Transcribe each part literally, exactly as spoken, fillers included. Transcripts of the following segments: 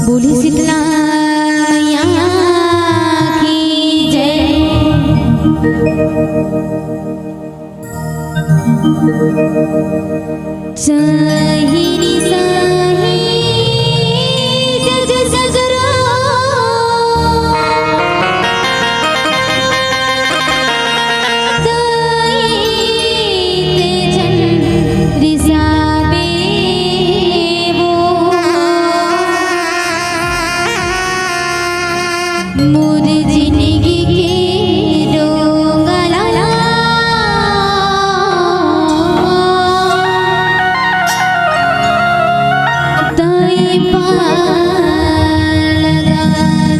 बोली शीतला मैया की जय। सहिनी सही जग सगरो, दई ते जन रिसाबे वो। मोर जिनगी के डोंगला तई पार लगा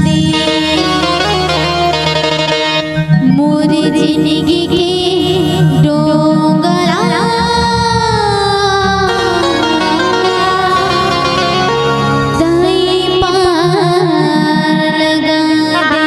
दे। मोर जिनगी के डोंगरा तई पार लगा दे।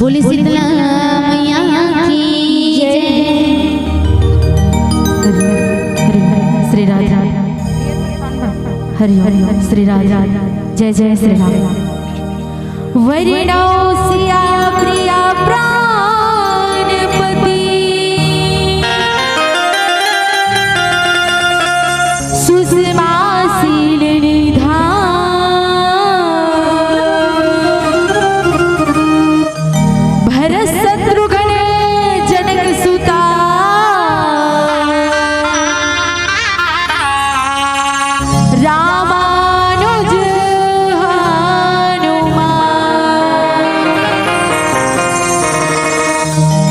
बोले शीतला मैया की जय। हरि हरि श्री राधे। हरि हरि श्री राधे। जय जय श्री राम। वरणौ सिया प्रिया प्राणपति। सुषमा शील निधान। भरत शत्रुघ्न जनक सुता। रामानुज हनुमान।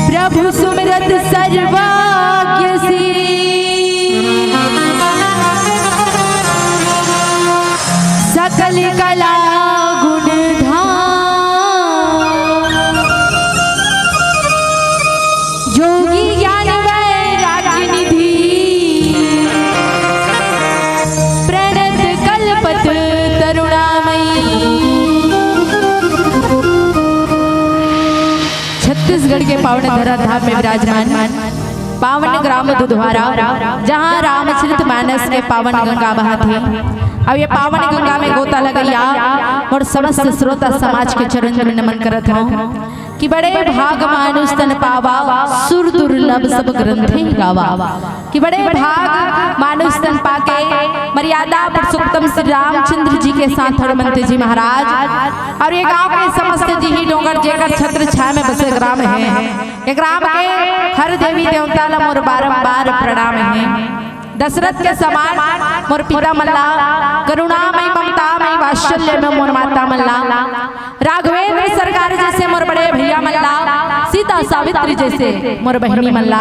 प्रभु सुमिरत सर्वाग्य सिद्धि। सकल कला गुण धाम। जोगी ज्ञान वैराग्य निधि। प्रणत कल्पत तरुणामयी। छत्तीसगढ़ के पावन धरा धाम में विराजमान पावन ग्राम दुधवारा, जहाँ रामचरित मानस के पावन गंगा बहत हे। अब ये पावन गंगा में गोता लगइया मोर समस्त श्रोता समाज के चरण में नमन करत हूँ कि बड़े भाग मानुष तन पावा, सुर दुर्लभ सब ग्रंथ ही गावा। कि बड़े भाग मानुष तन पाके मर्यादा पुरुषोत्तम श्री रामचंद्र जी के साथ हनुमंत जी महाराज और ये गांव के समस्त जी ही डोंगर जेकर छत्र छाया में बसे ग्राम है। ये ग्राम के हर देवी देवता ला मोर बारंबार प्रणाम है। दशरथ के समान मोर पिता मन ला, करुणामय ममतामय वात्सल्य में मोर माता मन ला, राघवेंद्र सरकार जैसे मोर बड़े भैया मन ला, सीता सावित्री जैसे मोर बहिनी मन ला,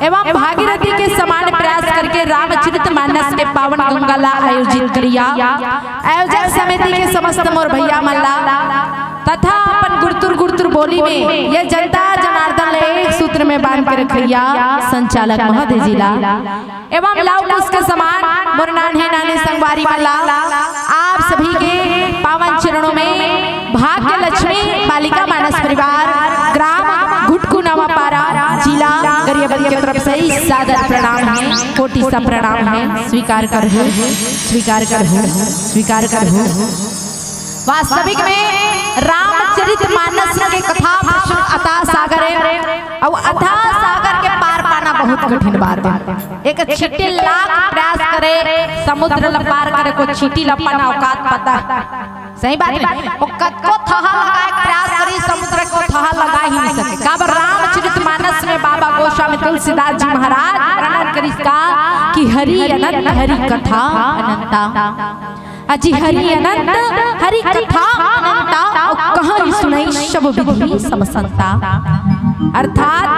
एवं भागीरथी के समान प्रयास करके रामचरित मानस के पावन गंगा ला आयोजित करिया। आयोजक समिति के समस्त मोर भैया मन ला तथा अपन गुरतुर गुरतुर बोली में ये जनता जनार्दन ले एक सूत्र में बांध के रखइया संचालक महोदय जी ला एवं लव कुश के समान मोर नान्हे नान्हे संगवारी मन ला आप सभी के पावन चरणों में भाग्य लक्ष्मी बालिका मानस परिवार ग्राम घुटकू नवापारा जिला गरियाबंद के तरफ सही सादर प्रणाम हे, कोटि सा प्रणाम हे, स्वीकार करहू, स्वीकार करहू, स्वीकार करहू। वास्तविक में रामचरित मानस के कथा प्रसंग अथाह सागर हे, अउ अथाह सागर के पार पाना बहुत कठिन बात हे। एक छिट्टी लाख प्रयास करे, समुद्र ल पार करे, को छींटी ल अपन औकात पता हे। सही बात नहीं? वो कतको थहा लगाए के प्रयास करी, समुद्र को थहा लगा ही नहीं सके। काबर रामचरित मानस में बाबा गोस्वामी तुलसीदास जी महाराज वर्णन करिस का कि हरि अनंत हरि कथा अनंता। अजी हरि अनंत हरि कथा अनंता, अउ कहइ सुनइ सब विधि सम संता। अर्थात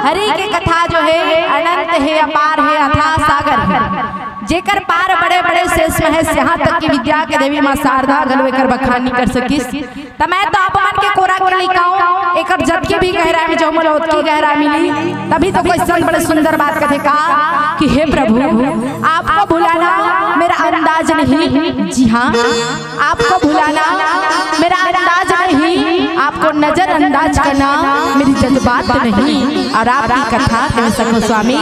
हरि के कथा जो हे अनंत हे, अपार हे, अथाह सागर हे, जेकर पार बड़े बड़े शेष महेश, यहाँ तक कि विद्या के देवी माँ शारदा घलो एकर बखान नइ कर सकिस। त मैं तो आप मन के कोरा के लइका हूँ, एकर जतके भी गहराई में जाहूँ, मोला ओतकी गहराई मिली, तभी तो कोई संत बड़े सुंदर बात कथे का कि हे प्रभु, आपको भुलाना मेरा अंदाज नहीं। जी हाँ, आपको भुलाना मेरा अंदाज नहीं, आपको नजरअंदाज करना मेरी जज्बात नहीं। और आपकी कथा कह सको स्वामी,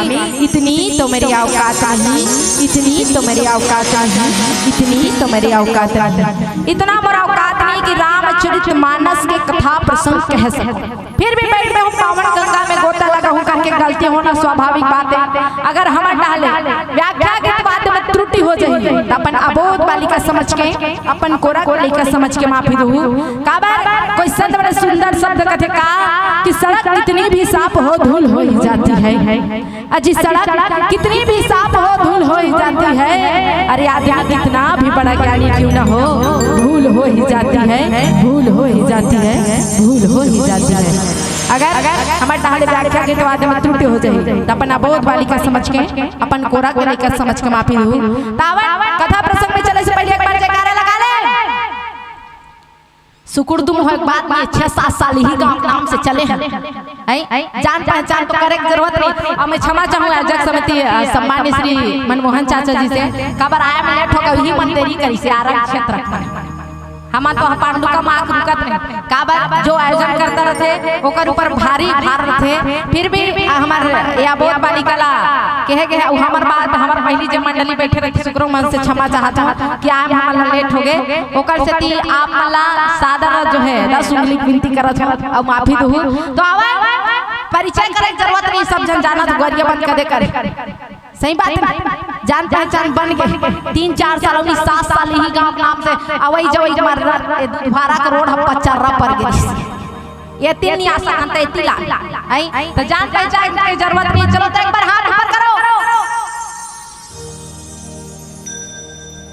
इतनी तो मेरी औकात नहीं, इतनी तो मेरी औकात नहीं, इतनी तो मेरी औकात नहीं। इतना मोर औकात नहीं कि रामचरित मानस के कथा प्रसंग कह सकूं। फिर भी बैठ में हूँ, पावन गंगा में गोता लगाहूँ करके गलती होना स्वाभाविक बात हे। अगर हमर डहले व्याख्या के बाद में त्रुटि हो जाही, त अपन अबोध बालिका समझ के, अपन कोरा के लइका समझ के माफी दहू। काबर कोई संत बड़े सुंदर शब्द कथे का कि सड़क कितनी भी साफ हो, धूल हो ही जाती है। अजी सड़क कितनी भी साफ हो, धूल हो ही जाती है। अरे आदमी कितना भी बड़ा ज्ञानी क्यों ना हो, भूल हो ही जाती है, भूल हो ही जाती है, भूल हो ही जाती है। अगर हमर डहले व्याख्या के बाद में त्रुटि हो जाही, त अपन अबोध बालिका समझ के, अपन कोरा के लइका समझ के माफी दहू। त आवा, कथा प्रसंग में चले से पहले एक बार जयकारा लगा ले। सुकुड़दुम होय के बाद में छह सात साल इही गांव के नाम से चले हन। हैं? जान पहचान तो करे के जरूरत नहीं। अब मैं क्षमा चाहूँ आयोजक समिति, अ, सम्मानित श्री मनमोहन चाचा जी से, काबर आए में लेट हो गे, उही मन देरी करिस हे आरंभ क्षेत्र। हमन तो ह पांडुका माख रुकत नहीं, काबर जो आयोजन करता रथे, ओकर ऊपर भारी भार रथे। फिर भी, अ, हमर ये अबोध बालिका ला कहे गे हे, अउ हमर बात, हमर पहिली जे मंडली बैठे रथे, सुकरो मन से क्षमा चाहत हूँ कि आए में हमन ला लेट हो गे। ओकर सेती आप मन ला सादर जो हे, दस उंगली के विनती करत हूँ अउ माफी दुहू। तो आवा, परिचय करे के जरूरत नहीं, सब झन जानत हे, गरिया बंद कर दे करे। सही बात हे, जान पहचान बन गे। तीन चार साल, उन्नीस सात साल इही गांव के नाम से अवई जवई के मारे, ए दुधवारा के रोड ह पचर्रा पर गे। एती नहीं आ सकन त एती ला। हैं? त जान पहचान के जरूरत नहीं। चलो तो एक बार हाथ ऊपर करो।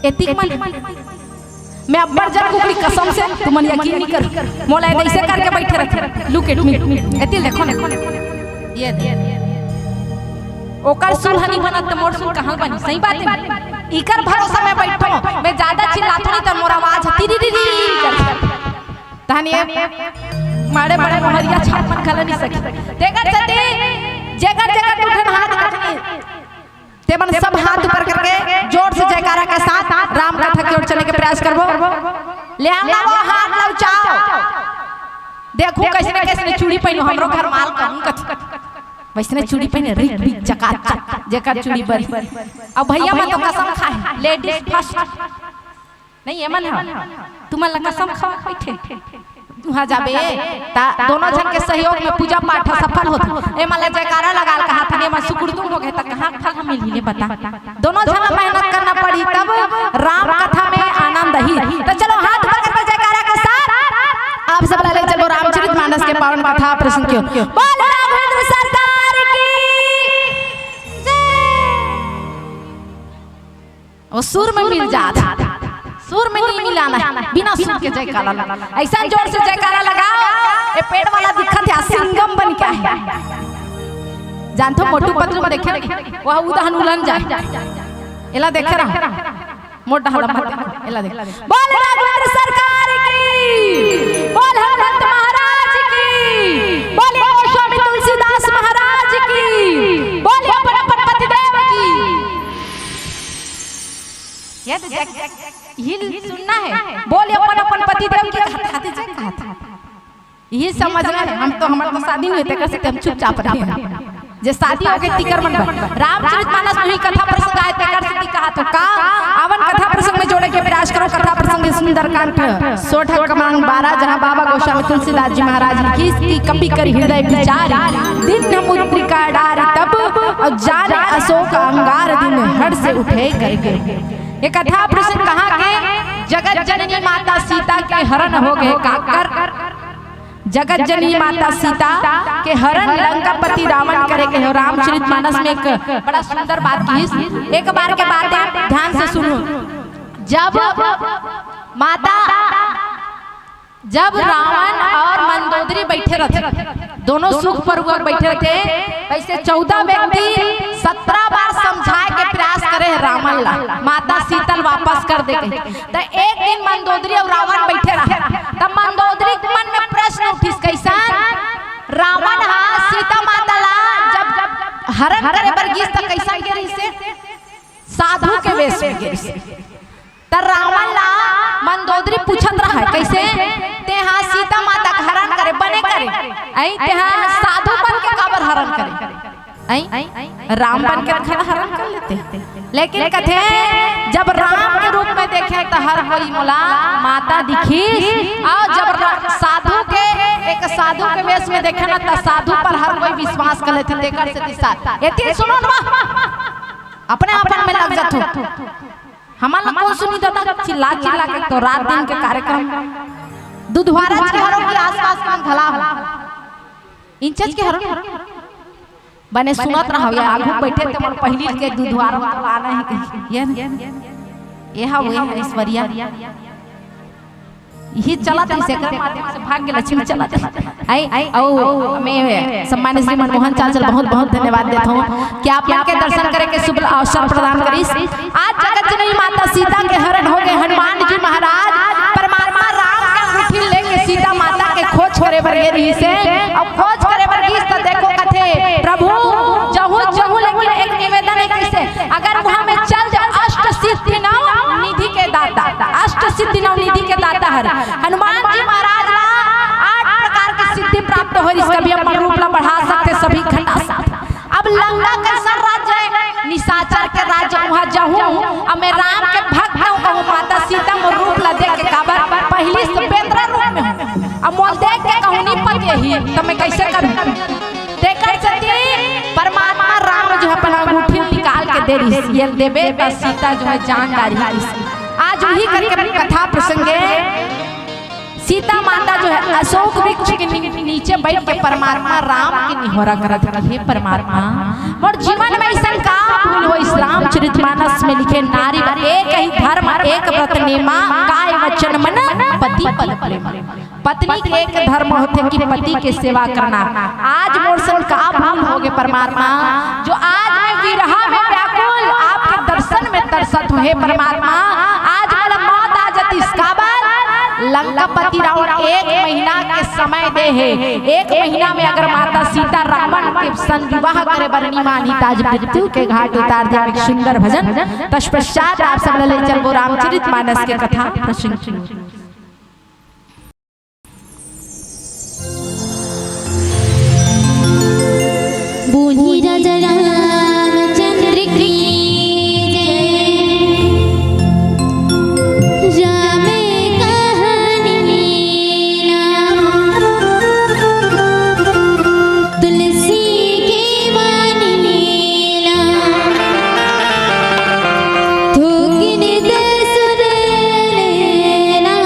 एतिक मन, मैं अब्बड़ जन कुकरी कसम से, तुमन यकीन नहीं कर, मोला ऐसे करके बैठे रखे। Look at me, एतिल देखो ना, ये दे। ओकर सुल ह नहीं बनत त मोर सुल कहाँ बनी? सही बात हे। इकर भरोसा मैं बैठो, मैं ज्यादा चिल्लाथो नहीं त मोर आवाज तिरी री री करथे। तहन ये माड़े माड़े मोहरिया छाप मन खला नहीं सकी। तेकर सेती जेकर जेकर टूटन हाथ कटनी, ते मन सब हाथ ऊपर करके जोर से जयकारा के साथ राम कथा की ओर चले के प्रयास करबो। ले आओ ना वो हाथ, ला उचाओ। देखो कैसने कैसने चूड़ी पहनो, हमरो घर माल कहूँ कथी। वैसने चूड़ी पहने, रिक रिक चकाचक, जेकर चूड़ी बरी। अब भैया मन तो कसम खाए, ladies first। नहीं, एमन ह, तुमन ला कसम खवा के बैठे। तुहा जाबे, ता दोनों झन के सहयोग में पूजा पाठ ह सफल होथे। एमन ला जयकारा लगा ल कहा था, एमन सुकुड़दुम हो गे, त कहाँ फल ह मिलही ले बता? दोनों झन ला मेहनत करना पड़ी, तब राम कथा में आनंद ही। त चलो, हाथ पकड़ के जयकारा के साथ आप सब ला ले चलो रामचरित मानस के पावन कथा प्रसंग की ओर। बोल राघवेंद्र सरकार की जय। वो सुर में मिल जात, सुर में नहीं मिलाना हे, बिना सुर के जयकारा लगा। ऐसा जोर से जयकारा लगाओ, ये पेड़ वाला दिखत हे, सिंगम बन के हे। जानथो मोटू पतलू में देखे, वह उदहन उलन जाए। एला देखे रहा, मोटा हला मत, एला देख। बोल राघवेंद्र सरकार की, बोल हनुमंत महाराज की, बोल गोस्वामी तुलसीदास महाराज की, बोल अपन अपन पतिदेव की। ये तो जय, हिल सुनना हे। बोल अपन अपन पतिदेव की, कहत, कहत जय कहत। ये समझ रहे हैं, हम तो, हमारे तो शादी नहीं होते, कैसे हम चुपचाप रहे हैं। जे शादी होगे तिकर मन बर। रामचरित मानस में ही कथा प्रसंग आए, तेकर सेती कहा तो का, आवन कथा प्रसंग में जोड़े के प्रयास करो। कथा प्रसंग सुंदरकांड सोरठ क्रमांक बारह, जहाँ बाबा गोस्वामी तुलसीदास जी महाराज लिखिस कि कपि कर हृदय विचार, दीन्ह मुद्रिका डारि तब, अउ जाने अशोक अंगार दीन, हर्ष उठे करके। ये कथा प्रसंग कहाँ के? जगत जननी माता सीता के हरण होगे। काकर? जगत जननी माता सीता के हरण लंकापति रावण करे के हे। रामचरित मानस में एक बड़ा सुंदर बात किहिस। एक बार के बात हे, ध्यान से सुनो। जब माता, जब रावण अउ मंदोदरी बइठे रहिथे, दोनों सुख पूर्वक बइठे रहिथे, वइसे चौदह व्यक्ति सत्रह बार समझाए के प्रयास करे हे रावण ला, माता सीता ल वापस कर दे के। त एक दिन मंदोदरी अउ रावण बइठे रहे, त मंदोदरी के मन में प्रश्न उठिस, कइसन? रावण हा सीता माता ला जब हरण करे बर गिस, त कइसन गे रिहिसे? साधु के वेश में गे रिहिसे। त रावण ला मंदोदरी पूछत रहे, कइसे? तें हा सीता माता के हरण करे, बने करे, अई तें हा साधु बन के काबर हरण करे? अई राम बन के खड़ा हरण कर लेते। लेकिन कथे, जब राम के रूप में देखे त हर कोई मोला माता दिखिस, अउ जब रा-, साधु के, एक साधु के वेश में देखे ना, त साधु पर हर कोई विश्वास कर लेथे। तेकर सेती सा-, एती सुनो ना, अपने आपन में लग जाथो। हमन ला कोन सुनी दादा, चिल्ला चिल्ला के तो रात दिन के कार्यक्रम। दुधवारा के हरो के आसपास मन घला हो। इंचज के हरो। बने सुनत रहव, या आगू बइठे ते मोर पहिली के दुधवारा आना हे कहिके। ये न? ये हा, वो हा, ऐश्वर्या। यही चलत हे, सेकर माध्यम से भाग्य लक्ष्मी चलत हे। आई, आई, अउ मैं सम्मानित श्री मनमोहन चाचा ल बहुत, बहुत धन्यवाद देत हूँ कि आप मन के दर्शन करे के शुभ अवसर प्रदान करिस। आज जगत जननी माता सीता के हरण होगे, हनुमान जी महाराज परमात्मा राम के अंगूठी लेके सीता माता के खोज करे बर गे रिहिसे, अउ खोज करे बर गिस त देखो कथे, प्रभु, जहूँ, जहूँ, लेकिन एक निवेदन हे, कइसे? अगर वहाँ में चल जाए, अष्ट सिद्धि नव निधि के दाता, अष्ट सिद्धि नव निधि के दाता हरे हनुमान जी महाराज ला आठ प्रकार के सिद्धि प्राप्त होइस। कभी अपन रूप ला बढ़ा सकथे, सभी घटा सकथे। अब लंका कइसन राज्य हे? निशाचर के राज्य। वहाँ जहूँ, अब मैं राम के भक्त हूँ कहूँ, माता सीता मोर रूप ला देख के, काबर पहिली से बेंदरा रूप में हूँ, अब मोला देख के कहूँ नी पते ही, त मैं कइसे करूँ? तेकर सेती परमात्मा राम जो अपन अंगूठी निकाल के दे रिहिस, ये देबे त सीता जो हे जान डारही। आज वही करके कथा प्रसंग हे, सीता माता जो हे अशोक वृक्ष के नी-, नीचे बइठ के परमात्मा राम के निहोरा करत कि हे परमात्मा, मोर जीवन में अइसन का भूल होइस? रामचरित मानस में लिखे, नारी एक ही धर्म एक व्रत नेमा, काय वचन मन पति पद प्रेम। पत्नी के एक धर्म होथे कि पति के सेवा करना। आज मोर संग का भूल होगे परमात्मा, जो आज मैं विरहा में व्याकुल, आपके दर्शन में तरसत हूँ। हे परमात्मा, आज मोला मौत आ जातिस। काबर? लंकापति रावण एक महीना के समय दे हे, एक महीना में अगर माता सीता रावण के संग विवाह करे बर नी मानही, त आज मृत्यु के घाट उतार दे। एक सुंदर भजन, तत्पश्चात आप सब ला ले चलबो रामचरित मानस के कथा प्रसंग की ओर। बोली राजा रामचंद्र की जय। राम कहानी लीला, तुलसी के वाणी लीला, थोकिन दसुर लेला।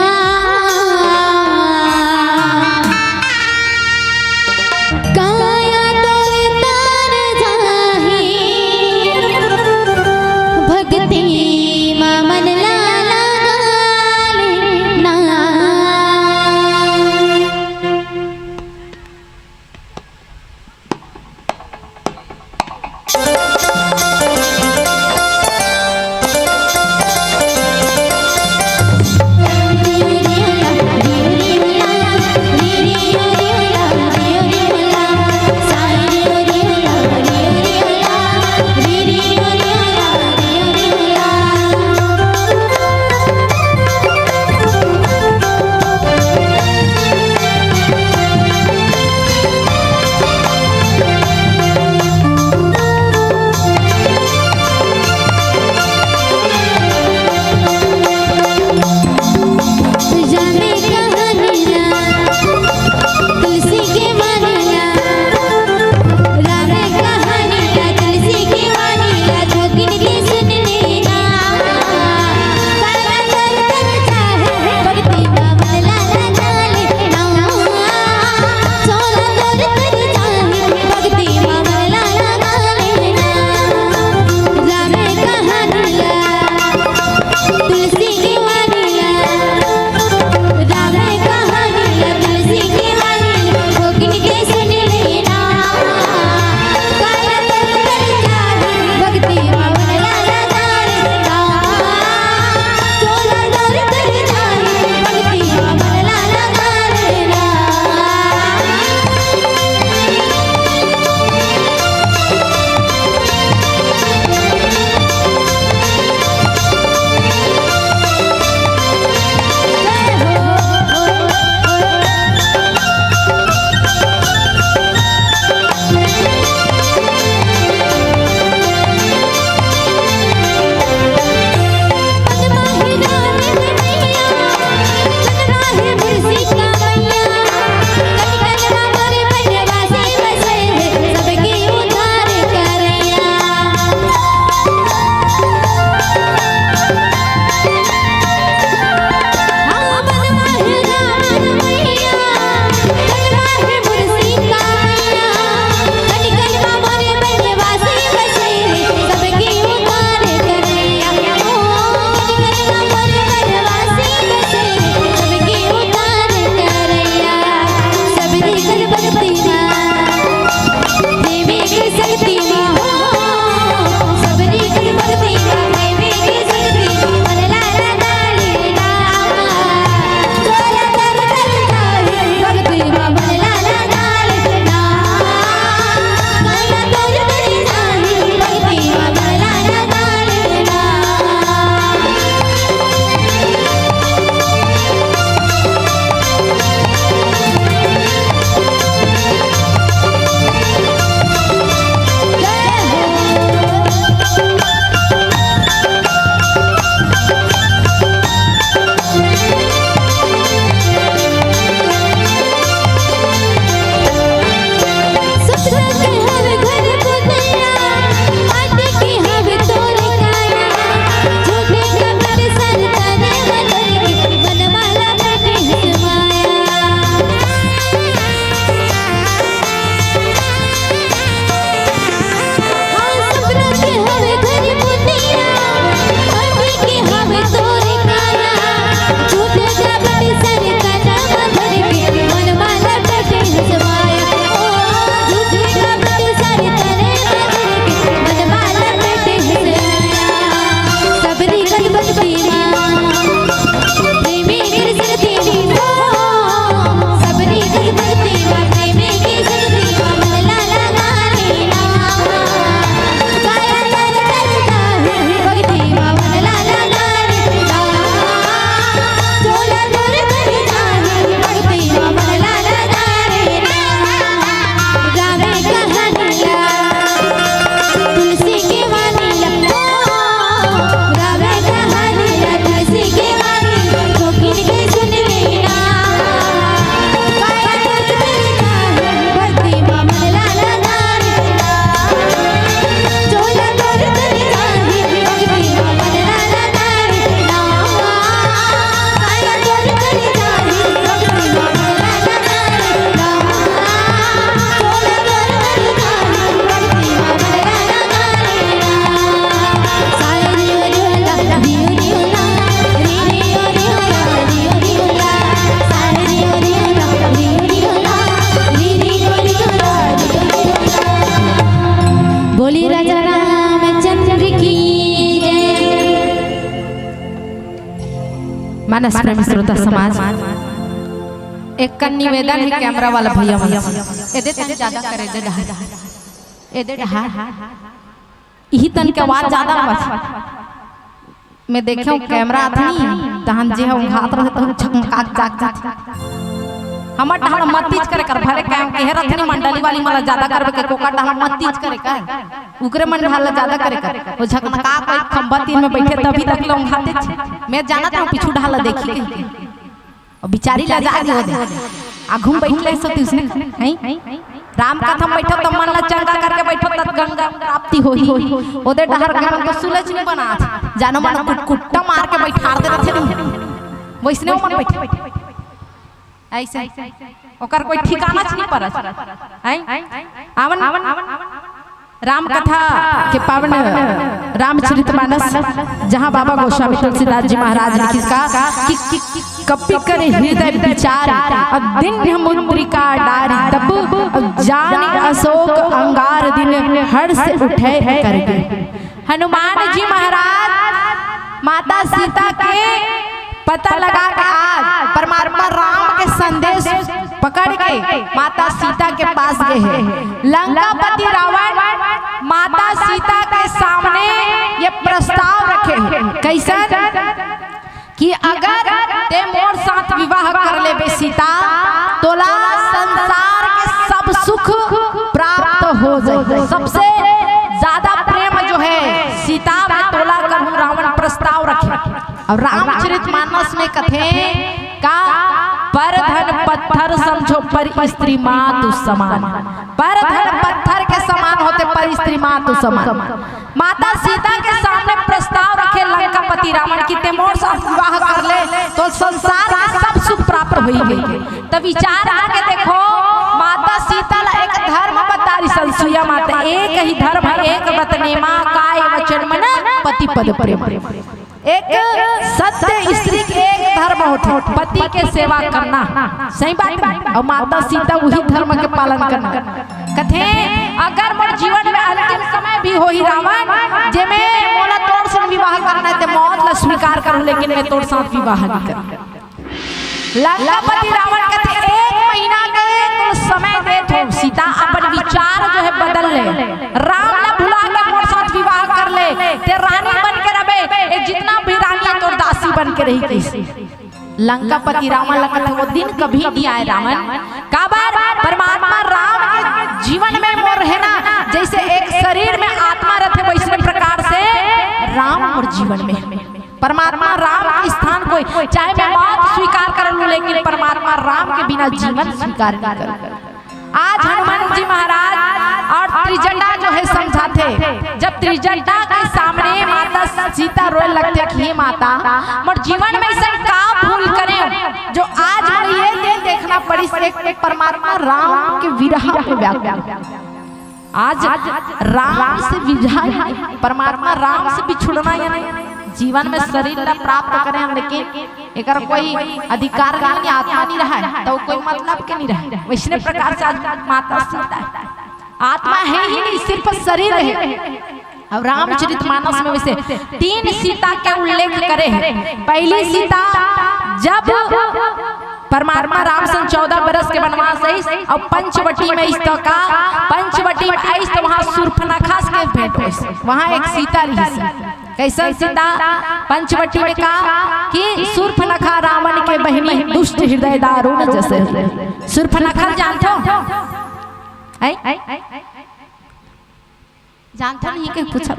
मानस प्रेमी श्रोता समाज, एक कन निवेदन हे कैमरा वाला भैया मन से, एदे तन ज्यादा कर, एदे डहार, एदे डहार, इही तन के आवाज ज्यादा आवत। मैं देखे हूँ कैमरा आथे नी, तहन जे ह ओंघात रहे त झकमकात जाग जाथे। हमर डहार मत तेज करे कर, भले कहे रथे नी मंडली वाली मन ला ज्यादा करबे के, ओकर डहार मत तेज करे कर। उकरे मन डहार ला ज्यादा करे कर। ओ झकमका कोई खंभा तीन में बैठे तभी तक ले ओंघाते छे। मैं जानत हूँ पीछू डहार ला देखी कहिके। अउ बिचारी ला जा दियो दे। आघू में बैठ ले सो तुसने, हैं? राम कथा में बैठो त मन ला चंगा करके बैठो, तब गंगा प्राप्ति होही। ओदे डहार के मन तो सुलझ नहीं बना। जानो मन कुट-, कुट्टा मार के बैठार दे रथे नहीं। वैसने मन बैठे। ऐसे ओकर कोई ठिकाना च नहीं परत। हैं? आवन, राम कथा के पावन रामचरित मानस, जहाँ बाबा गोस्वामी तुलसीदास जी महाराज लिखिस का कि, कि, कि कपि कर हृदय विचार, अउ दीन मुद्रिका डारि तब, अउ जानि अशोक अंगार दीन, हर्ष उठै करके। हनुमान जी महाराज माता सीता के पता लगा के आज परमात्मा राम के संदेश पकड़ के माता सीता के पास गए हैं। लंकापति रावण माता सीता के सामने ये प्रस्ताव रखे हैं। कैसन? कि अगर ते मोर साथ विवाह कर लेबे सीता, तोला संसार के सब सुख प्राप्त हो जाए। सबसे ज्यादा प्रेम जो है सीता में तोला करहूँ, रावण प्रस्ताव रखे। अउ रामचरित मानस में कथे का, "पर धन पत्थर समझो पर स्त्री मातु समान।" पर धन पत्थर के समान होथे, पर स्त्री मातु समान। माता सीता के सामने प्रस्ताव रखे लंकापति रावण कि ते मोर साथ विवाह कर ले, तो संसार के सब सुख प्राप्त होई गई। तो विचार करके देखो, माता सीता ला एक धर्म बता रही, संसुया माता, "एक ही धर्म, एक व्रत नेमा, काय वचन मन पति पद प्रेम।" एक सत्य स्त्री के एक धर्म होथे, पति के सेवा करना, सही बात है। अउ माता सीता वही धर्म के पालन करना। कथे, "अगर मोर जीवन में अंतिम समय भी होही रावण, जेमे मोला तोर संग विवाह करना है, ते मौत ला स्वीकार करूँ, लेकिन मैं तोर साथ विवाह नहीं करूँ।" लंकापति रावण कथे, "एक महीना के तो समय देत हो सीता, अपन विचार जो है बदल ले, राम ला भुला के मोर साथ विवाह कर ले, ते रानी बन के रबे, ये जितना भी रानी है तोर दासी बन के रही।" किस लंकापति रावण ला कथे, "वो दिन कभी नहीं आए रावण।" काबर? परमात्मा राम के जीवन में मोर है ना, जैसे एक शरीर में आत्मा रहते, वैसने प्रकार से राम मोर जीवन में। परमात्मा राम के स्थान कोई, चाहे मैं मौत स्वीकार कर लूं, लेकिन परमात्मा राम के बिना जीवन स्वीकार नहीं करूं। आज हनुमान जी महाराज और त्रिजटा जो है समझाथे, जब त्रिजटा के सामने माता सीता रोए लगथे कि "हे माता, मोर जीवन में ऐसा का भूल करे जो आज मोर ये दिन देखना पड़ी, सिर्फ परमात्मा राम के विरह में व्याकुल।" आज राम से विरह, परमात्मा राम से बिछुड़ना, यानी जीवन में शरीर ला प्राप्त करे हम, लेकिन एकर कोई अधिकार नहीं, आत्मा नहीं रहा है, तो कोई मतलब के नहीं रहा है। वैसने प्रकार से आज माता सीता है, आत्मा है ही नहीं, सिर्फ शरीर है। अब रामचरित मानस में वैसे तीन सीता के उल्लेख करे हैं। पहली सीता, जब परमात्मा राम सन चौदह बरस के वनवास आइस, अउ पंचवटी में आइस तो का, पंचवटी में आइस तो वहाँ शूर्पणखा के भेंट होइस। वहाँ एक सीता रहिस। कैसन सीता? पंचवटी में का कि शूर्पणखा रावण के बहिनी, दुष्ट हृदय दारुण जस। शूर्पणखा जानथो? हैं? जानथो नहीं के पूछत?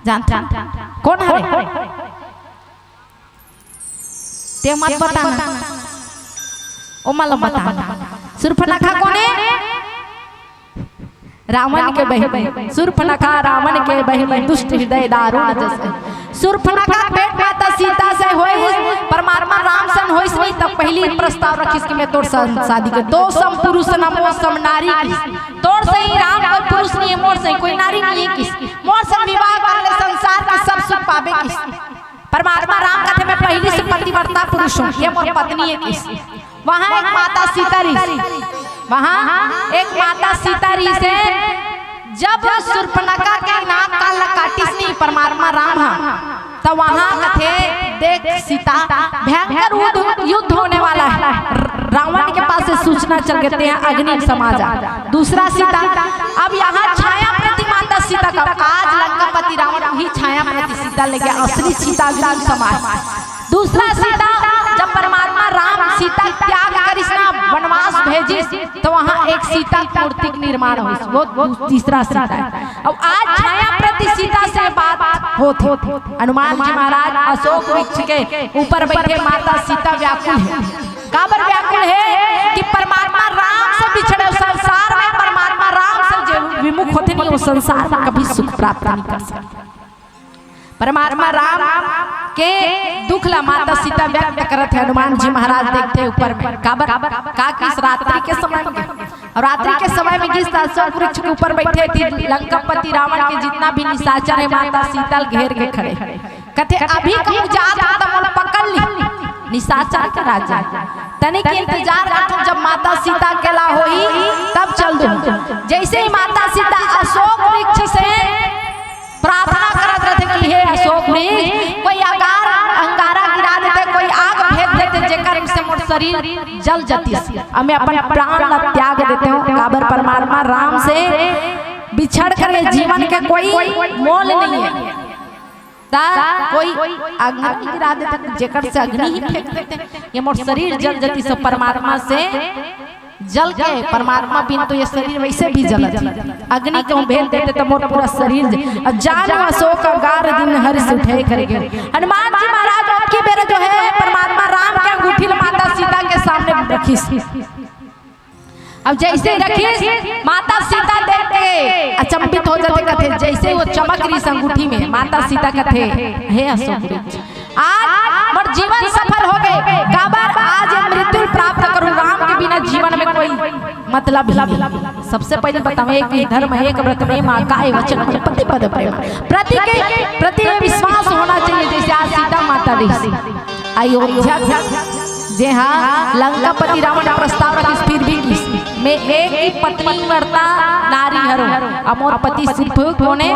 जानथो? कोन हरे? ते मत बताना, ओ मन ला बताना। शूर्पणखा कोने? रावण के बहिनी। शूर्पणखा रावण के बहिनी, दुष्ट हृदय दारुण जस। शूर्पणखा भेंट माता सीता से होइस, परमात्मा राम सन होइस नहीं, तब पहली प्रस्ताव रखिस कि मैं तोर सन शादी कर, "तो सम पुरुष न मो सम नारी" किस। "तोर सही राम कोई पुरुष नहीं है, मोर सही कोई नारी नहीं है" किस। "मोर सन विवाह कर ले, संसार के सब सुख पाबे" किस। परमात्मा राम कथे, "मैं पहली से पतिव्रता पुरुष हूँ, ये मोर पत्नी है" किस। वहाँ एक माता सीता रहिस, वहाँ एक माता सीता रहिस हे, जब शूर्पणखा के नाक कान ला काटिस नहीं परमात्मा राम हा, तो वहां कथे, "देख सीता, भयंकर युद्ध, युद्ध होने वाला है।" रावण के पास से सूचना चल गए, "तें अग्नि समा जा।" दूसरा सीता, अब यहाँ छाया प्रति माता सीता का, आज लंकापति रावण वही छाया प्रति सीता ले गया, असली सीता अग्नि समा है। दूसरा सीता, जब परमात्मा राम सीता त्याग करिस ना, वनवास भेजिस, तो वहां एक सीता मूर्ति के निर्माण होइस, वो दू-, तीसरा सीता है। अब आज छाया प्रति सीता से बात होत हे। हनुमान जी महाराज अशोक वृक्ष के ऊपर बैठे, माता सीता व्याकुल है। काबर व्याकुल है कि परमात्मा राम से बिछड़े, संसार में परमात्मा राम से जो विमुख होते नहीं, वो संसार में कभी सुख प्राप्त नहीं कर सकते। परमात्मा राम के दुख ला माता सीता व्यक्त करत हे। हनुमान जी महाराज देखते ऊपर में, काबर, का कि इस रात्रि के समय में, और रात्रि के समय में गिस अशोक वृक्ष के ऊपर बैठे थे लंकापति रावण के जितना भी निशाचर है, माता सीता ल घेर के खड़े। कथे, "अभी कहूँ जात हो त मोला पकड़ ली, निशाचर के राजा। तनिक इंतजार करथन, जब माता सीता अकेला होही तब चल दूँ।" जैसे ही माता सीता अशोक वृक्ष से प्रार्थना करत रहते कि हे अशोक वृक्ष, कोई अगार, अंगारा गिरा देते, कोई आग फेंक देते, जेकर से मोर शरीर जल जतिस। अब मैं अपन प्राण ला त्याग देते हूँ, काबर परमात्मा राम से बिछड़ कर ये जीवन के कोई मोल नहीं है। ता कोई अग्नि गिरा देते, जेकर से अग्नि ही फेंक देते, ये मोर शरीर जल जतिस, परमात्मा से जल के, परमात्मा बिन तो ये शरीर वैसे भी जलत हे। अग्नि के भेज देते त मोर पूरा शरीर ज-, अ, "जानु अशोक अगार दीन्ह हरिष उठे" करके। हनुमान जी महाराज अब की बेरा जो है परमात्मा राम के अंगूठी ल माता सीता के सामने रखिस। अब जैसे रखिस, माता सीता देख के अचंभित हो जाते, कथे, जैसे वो चमक रहिस अंगूठी में, माता सीता कथे, "हे अशोक वृक्ष, आज मोर जीवन सफल हो गए, काबर आज ये मृत्यु प्राप्त करूं, राम के बिना जीवन में कोई मतलब ही नहीं।" सबसे पहले बतावे कि धर्म एक व्रत में माँ काय वचन में पति पद प्रेम, पति के प्रति ये विश्वास होना चाहिए। जैसे आज सीता माता रहिस अयोध्या, जे हा लंकापति रावण प्रस्ताव रखिस, फिर भी किस में एक ही पत्नी व्रता नारी हरो, अउ मोर पति सिर्फ कोने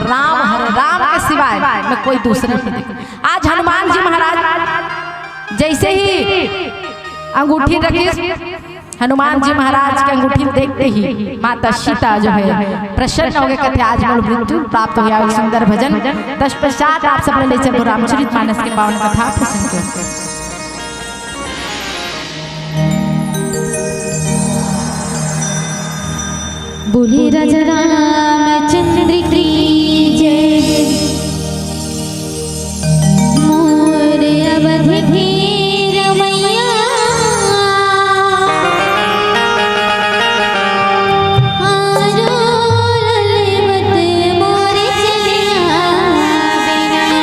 राम हरे, राम के सिवाय मैं कोई दूसरे नहीं देख। आज हनुमान जी महाराज जैसे ही अंगूठी रखिस, हनुमान जी महाराज के अंगूठी देखते ही माता सीता जो है प्रसन्न हो गए, कथे, "आज मोर मृत्यु प्राप्त हो गया।" एक सुंदर भजन तत्पश्चात आप सब ले चलबो रामचरित मानस के पावन कथा प्रसंग के। बोले राजा रामचंद्र की जय। मोर अवध के रमैया, आरो ललवत मोर चलिया बिना।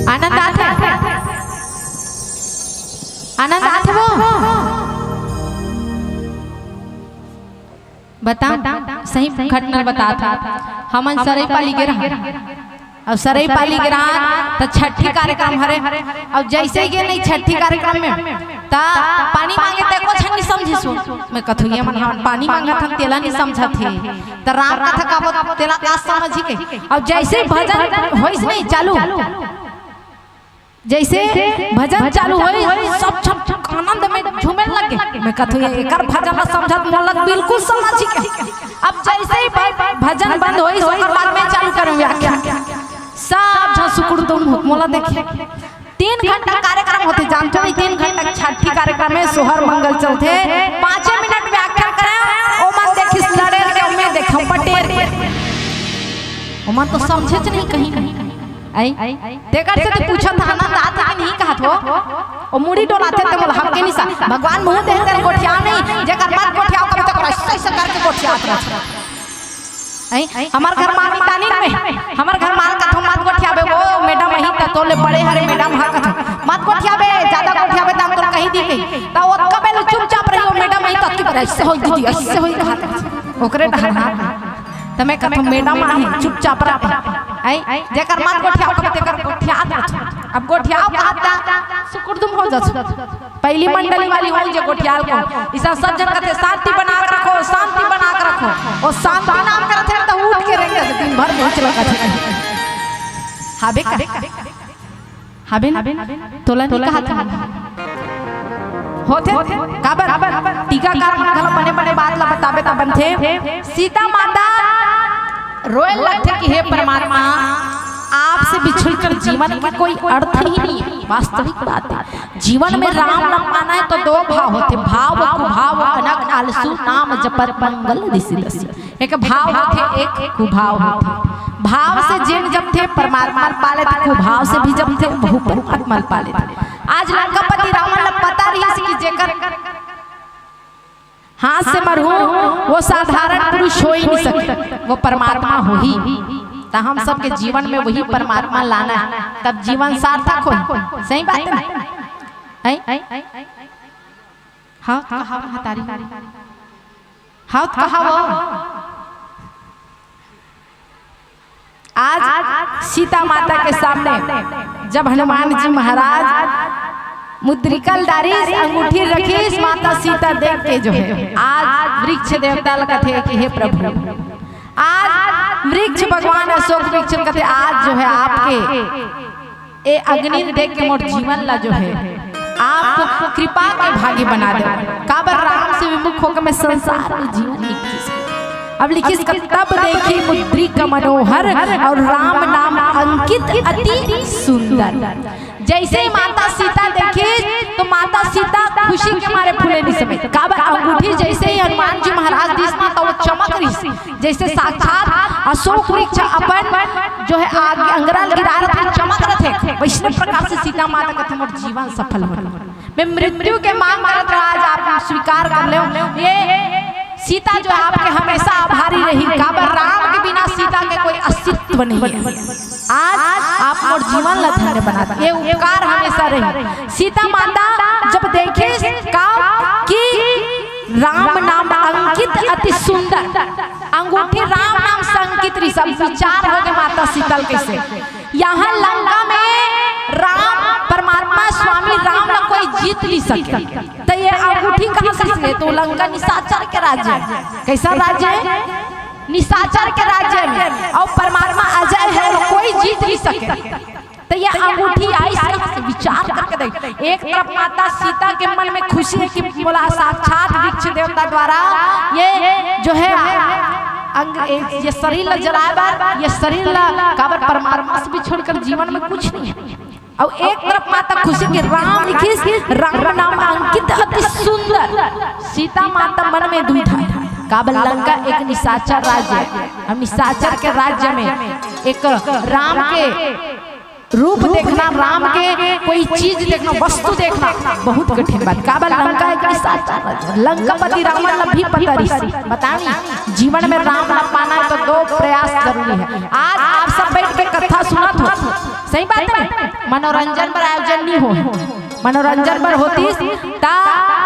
आनंद आथे? आनंद आथे वो? बताओ, सही घटना बतात हँव। हमन सरईपाली गे रहन। अब सरईपाली गे रहन त छट्ठी कार्यक्रम हरे। अब जइसे गे नहीं छट्ठी कार्यक्रम में, त पानी मांगे ते कुछ नहीं समझिस। मैं कथों ये मन हमन पानी मांगत हन, तेला नहीं समझत हे। त राम कथा का बत-, तेला का समझही कहि। अब जइसे भजन होइस नहीं चालू, जइसे भजन चालू होइस, सब छम छम आनंद में झूमे लगे। मैं कथों ये एकर भजन ला समझत, मोला बिल्कुल समझही कहि। अब जइसे ही भ-, भजन बंद होइस, ओकर बाद मैं चालू करेंव व्याख्यान। सब झन सुकुड़दुम हो, मोला देखे। तीन घंटा कार्यक्रम होथे, जानथो नहीं, तीन घंटा छट्ठी कार्यक्रम में सोहर मंगल चलथे। पाँचे मिनट व्याख्यान करे, ओमन देखिस लड़ेर के, मैं देखेंव पटेर के। ओमन तो समझेच नहीं कहीं। आई? तेकर से तो पूछत हँव, आनंद आथे कि नहीं कहत हो? ओ मुड़ी डोलाथे त मोला हक के निसा। भगवान मुँह दे तेरे गोठियाव नहीं, जेकर मत गोठियाव कभी तेकर ऐसे ऐसे करके गोठियात रह। आई? हमर घर माल मितानिन में, हमर घर माल कथों मत गोठियाबे, ओ मैडम अही त तोले बड़े हरे मैडम हा कथों। मत गोठियाबे, ज्यादा गोठियाबे त हम तोला कहि दी कहि। त ओतका बेल चुपचाप रही, ओ मैडम अही त अतकी बेर ऐसे होई दीदी, ऐसे होई कहत। ओकरे डहर हाथ। त मैं कथों, मैडम आहे, चुपचाप रह। आई, जेकर मत गोठियाव, कब तेकर गोठियात रह। अब गोठियाव कहत त सुकुड़दुम हो जात। पहली मंडली वाली होई जे गोठियाल को। इसन सब झन कथे, "शांति बना के रखो, शांति बना के रखो।" ओ शांति नाम करथे त उठ के रेंगथे, दिन भर मुँह चला कथे। हाबे का? हाबे ना? तोला नहीं कहत हँव। होथे, काबर? टीकाकार मन घला बने बने बात ला बताबे त बनथे। सीता माता रोए लगथे कि हे परमात्मा, आपसे बिछुड़कर जीवन के कोई अर्थ ही नहीं है। वास्तविक बात है, जीवन में राम ला पाना है तो दो भाव होथे, भाव कुभाव, अनग आलसू, नाम जपत मंगल रिसि दसु। एक भाव होथे, एक कुभाव होथे। भाव से जेन जपथे, परमात्मा ल पा लेथे, कुभाव से भी जपथे, वहू परमात्मा ल पा लेथे। आज लंकापति रावण ल पता रहिस कि जेकर हाथ से मरहूँ, वो साधारण पुरुष हो ही नहीं सके, वो परमात्मा होही। त हम सबके जीवन में वही परमात्मा लाना है, तब जीवन सार्थक होही। सही बात है ना? हैं? हाँ, कहा महतारी? हाँ, त कहा वो? आज सीता माता के सामने जब हनुमान जी महाराज मुद्रिका ल डारिस, अंगूठी रखिस, माता सीता देख के जो है, आज वृक्ष देवता ल कथे कि हे प्रभु, आज वृक्ष भगवान अशोक वृक्ष ल कथे, आज जो है आपके ए अग्नि ल देख के मोर जीवन ला जो है, आप कृपा के भागी बना दे। काबर राम से विमुख होकर मैं संसार में जीवन नहीं जी सकती। अब लिखिस, तब देखी मुद्रिका मनोहर और राम नाम अंकित अति सुंदर। जैसे ही माता सीता देखिस, तो माता सीता खुशी के मारे फूले नहीं समेत। काबर अंगूठी जैसे ही हनुमान जी महाराज दिस ना, तो वो चमक रहिस। जैसे साक्षात अशोक वृक्ष अपन जो है आग, अंगरा ल गिरा रथे, चमक रथे, वैसने प्रकार से सीता माता कथे मोर जीवन सफल हो। मैं मृत्यु के मांग करत रहा, आज आप स्वीकार कर लेव। ये सीता जो आपके हमेशा आभारी रही, काबर राम के बिना सीता के कोई अस्तित्व नहीं है। आज आप मोर जीवन ला धन्य बना दे, ये उपकार हमेशा रही। सीता माता जब देखे का कि राम नाम अंकित अति सुंदर, अंगूठी राम नाम से अंकित रही, सब विचार हो गए माता सीता ल कैसे यहाँ लंका में राम परमात्मा स्वामी राम ला कोई जीत नहीं सके, तो ये अंगूठी कहाँ से सीखे? तो लंका निशाचर के राज्य है। कैसा राज्य है? निशाचर के राज्य में, और परमात्मा अजय है, कोई जीत नहीं सके। तो ये अंगूठी आइस कहाँ से? विचार करके देख। एक तरफ माता सीता के मन में खुशी है कि मोला साक्षात वृक्ष देवता द्वारा ये जो है अंग, ये शरीर ला जलाए बर, ये शरीर ला काबर परमात्मा से बिछुड़कर जीवन में कुछ नहीं है। और एक तरफ माता खुशी के राम लिखिस, राम नाम अंकित अति सुंदर। सीता माता मन में दुविधा है, काबर लंका एक निशाचर राज्य है, और निशाचर के राज्य में एक राम के रूप देखना, राम के कोई चीज देखना, वस्तु देखना बहुत कठिन बात। काबर लंका एक निशाचर राज्य, लंकापति रावण ला भी पता रहिस। बतानी, जीवन में राम ला पाना है तो दो प्रयास जरूरी है। आज आप सब बैठ के कथा सुनत हो, सही बात हे, मनोरंजन बर आयोजन नहीं हो, मनोरंजन बर होतिस, त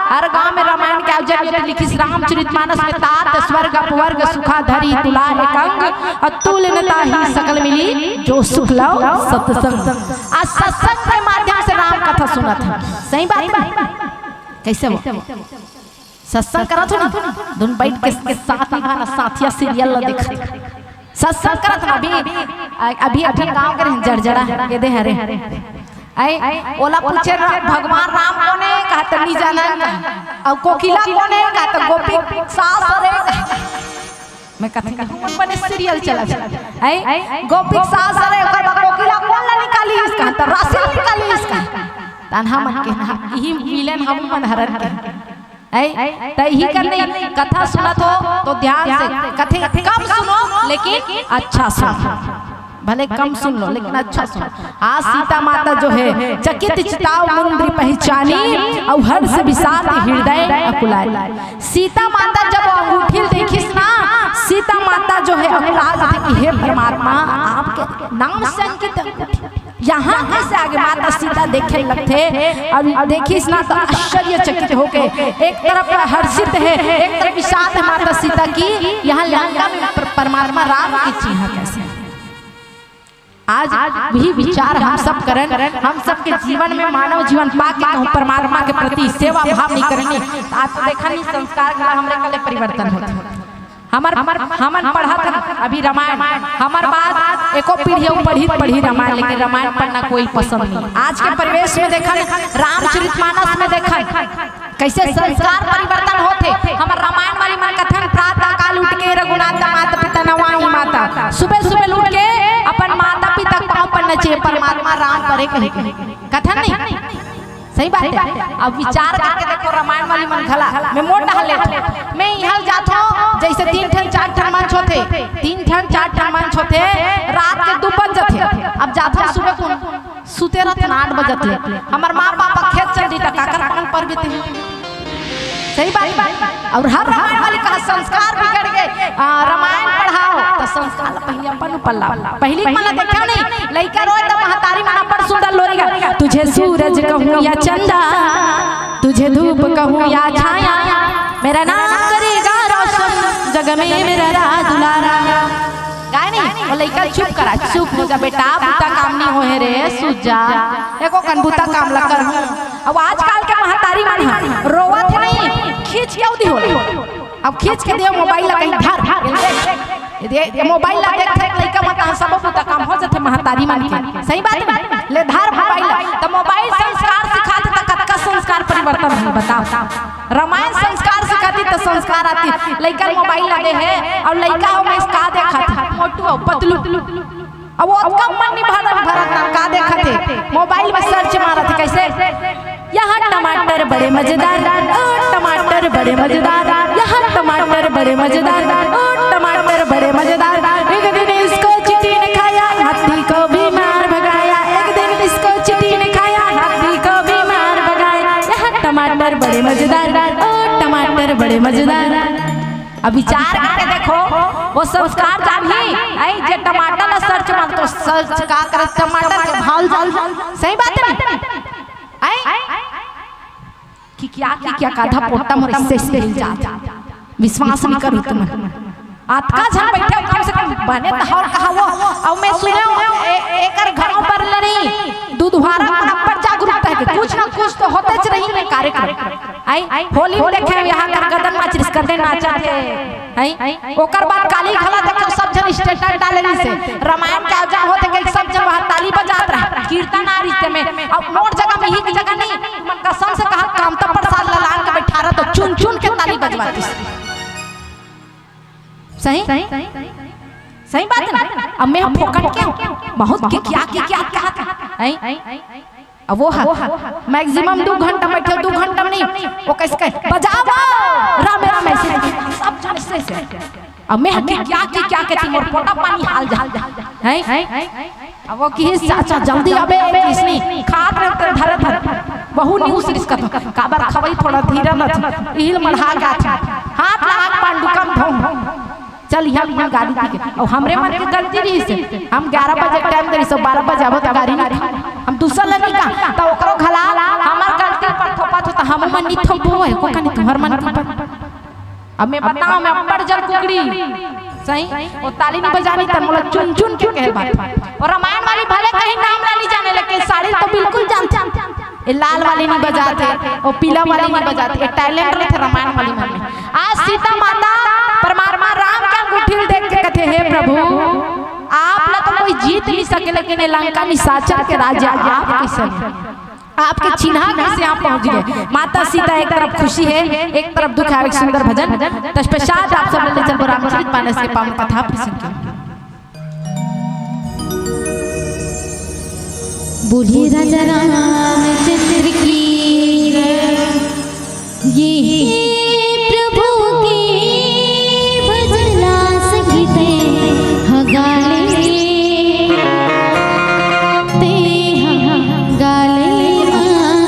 हर गांव में रामायण के आयोजन होतिस। लिखिस रामचरित मानस में तात स्वर्ग अपवर्ग सुखा धरी तुला एक अंग, अतुल न ताही सकल मिली जो सुख लव सत्संग। आज सत्संग के माध्यम से राम कथा सुनत हे। सही बात हे, कैसे हो? सत्संग करत हो ना, दुन बैठ के, के साथ निभाना, साथिया सीरियल ला देखत। सत्संग करत ना, अभी, अभी एक ठन गाँव के रहन जड़जड़ा, ये दे हरे। आई, ओला पूछे रा-, भगवान राम कोने, कहा त नहीं जाना, अउ कोकिला कोने, कहा त गोपी सास हरे। मैं कहते हैं, "हमन बने सीरियल चला, चला।" आई, गोपी सास हरे, ओकर बाद कोकिला कोन ला निकाली इसका, त रासिल निकाली इसका। तन हमन के ना, इही विलेन हमन हरन के। ऐ, त इही कर नहीं, कथा सुनत हो तो ध्यान से, कथे कम सुनो लेकिन अच्छा सुनो, भले कम सुन लो लेकिन अच्छा सुनो। आज सीता माता जो है, चकित चिताव मुंद्री पहचानी, अउ हर्ष विषाद हृदय अकुलानी। सीता माता जब अंगूठी ल देखिस ना, सीता माता जो है अकुला जाथे कि हे परमात्मा, आपके नाम से अंकित अंगूठी। यहाँ कैसे आगे माता सीता देखे लगथे, अब देखिस ना तो आश्चर्यचकित होके एक तरफ हर्षित है, एक तरफ विषाद है माता सीता की। यहाँ लंका में पर-, परमात्मा राम की चिन्ह कैसे? आज वही विचार हम सब करन, हम सबके जीवन में मानव जीवन पाके कहूँ परमात्मा के प्रति सेवा भाव नहीं करनी, आज तो देखा नहीं संस्कार घला हमरे कले परिवर्तन होता। हमर, हमन पढ़त हन अभी रामायण, हमर बाद एको पीढ़ी अउ पढ़ी, पढ़ी रामायण, लेकिन रामायण पढ़ना कोई पसंद नहीं। आज के परिवेश में देखन, रामचरित मानस में देखन, कैसे संस्कार परिवर्तन होथे। हमर रामायण वाली मन कथन, "प्रातः काल उठ के रघुनाथ माता पिता नवाई माता।" सुबह सुबह उठ के अपन माता पिता के पाँव पड़ना चाहिए, परमात्मा राम करे कही कथन नहीं। सही बात है। अब विचार करके देखो, रामायण वाली मन घला, मैं मोर डहर ले, मैं इहाँ जाथो, जैसे तीन ठन चार ठन मंच होथे, तीन ठन चार ठन मंच होथे, रात के दू बज जथे। अब जाथो सुबह कुन सुते रहत ना आठ बजत ले, हमर माँ पापा खेत चल दी त काकर आंगन पर बीते। सही बात है। अउ हर रामायण वाली कहा संस्कार बिगड़ गए, आ, रामायण पढ़ाओ तो संस्कार पहले अपन ऊपर लाओ। पहली मन देखा नहीं, लइका रोए तो महतारी मन अपन सुंदर लोरी गा, "तुझे सूरज कहूँ या चंदा, तुझे धूप कहूँ या छाया, मेरा नाम करेगा रोशन जग में मेरा राज दुलारा।" गाय नहीं, वो लइका चुप करा, "चुप हो जा बेटा, बुता काम नहीं होहे रे, सूत जा, एको कन बुता काम ला करहूँ।" अब आजकल के महतारी मन ह रोवत नहीं, खींच के उदी होला। अब खींच के दियो मोबाइल ला, कहीं धर, ये दे, ये मोबाइल ला देख, देख लइका मन तहाँ सब बुता काम हो जथे महतारी मन के। सही बात है? ले धर मोबाइल ला। त मोबाइल संस्कार सिखाथे त कतका संस्कार परिवर्तन होही बताओ। रामायण संस्कार सिखाती त संस्कार आती। लइका मोबाइल ला दे हे अउ लइका हो में का देखत हे? मोटू अउ पतलू। अब वो कम मन नहीं भरत, भरत ना का देखत हे? मोबाइल में सर्च मारत हे। कैसे? यहाँ टमाटर बड़े मजेदार, ओ टमाटर बड़े मजेदार, यहाँ टमाटर बड़े मजेदार, ओ टमाटर बड़े मजेदार। एक दिन इसको चींटी ने खाया, हाथी को भी मार भगाया। एक दिन इसको चींटी ने खाया, हाथी को भी मार भगाया। यहाँ टमाटर बड़े मजेदार, ओ टमाटर बड़े मजेदार। अब विचार करके देखो, वो संस्कार जान ही, आई जे टमाटर ला सर्च मार तो सर्च का करे, टमाटर के भाव जान। सही बात है ना? आई? कि क्या, कि क्या, काधा पोटा मोर इससे हिल जात। विश्वास नहीं करू तुम। अतका झन बैठे हो, कम से कम बने त हव कहावो। अउ मैं सुने हो, ए-, एकर घरों पर ले नहीं, दुधवारा मन अब्बड़ जागरूकता हे कि कुछ ना कुछ तो होतेच रही कार्यक्रम। आई, होली में देखे हो, यहाँ कर गदन माचिस करते नाचत हे। हैं? ओकर बाद काली घला देखे, सब झन status डाले रहिसे, रामायण के आयोजन होथे के, सब झन वहाँ ताली बजात रहे, कीर्तन आ रहिसे में। अब मोर जगह में ही की जगह नहीं, मन कसम से कहा, कामता प्रसाद ललान के बैठा रहा तो चुन चुन के ताली बजवातिस। सही? सही बात है ना? अब मैं हम फोकट के हूँ, बहुत के क्या, के क्या, क्या था? हैं? अब वो ह, maximum दू घंटा बैठे, दू घंटा में नहीं, वो कैसे कहे, "बजाओ, राम राम," ऐसे, सब झन ऐसे, ऐसे। अब मैं ह कि क्या, कि क्या कहती, मोर पोटा पानी हाल जा, हैं? अब वो किहिस, "चाचा, जल्दी आबे," किसनी खात रहे, धरे, धरे, बहू news रिस्कत, "काबर खवई, थोड़ा धीरे न, इहिल मढ़ा के आथे, हाथ ला आग पांडुकम धो।" चल, इहाँ मन गारी दिखे। अउ हमरे मन के गलती रहिस हे, हम ग्यारह बजे टाइम दे रहिस, बारह बजे आबो त गारी नहीं खा। हम दूसर ल नहीं कहा, त ओकरो घला हमर गलती पर थोपत हो, त हमू मन नहीं थोपो है, को कनी तुहर मन के ऊपर। अब मैं बताऊं, मैं अब्बड़ जल कुकड़ी, सही, वो ताली नहीं बजानी, त मोला चुन चुन के कहे बात। और रामायण वाली भले कहीं नाम ला नहीं जाने, लेकिन साड़ी तो बिल्कुल जानते। ये लाल वाली नहीं बजाते, वो पीला वाली नहीं बजाते, ये टैलेंट रहिथे रामायण वाली मन में। आज सीता माता परमात्मा राम के अंगूठी ल देख के कथे, "हे प्रभु, आप ला तो कोई जीत नहीं सके, लेकिन ये लंका निशाचर के राजा आप कइसे, आपके चिन्हा कइसे आप पहुंच गए?" माता सीता एक तरफ खुशी है, एक तरफ दुख है। एक सुंदर भजन। तत्पश्चात आप सब ले चलबो रामचरित मानस के पावन कथा प्रसंग के। बोलिए राजा रामचंद्र की जय। ये प्रभु के भजन ला सखी ते हगाले, ते हगाले माँ।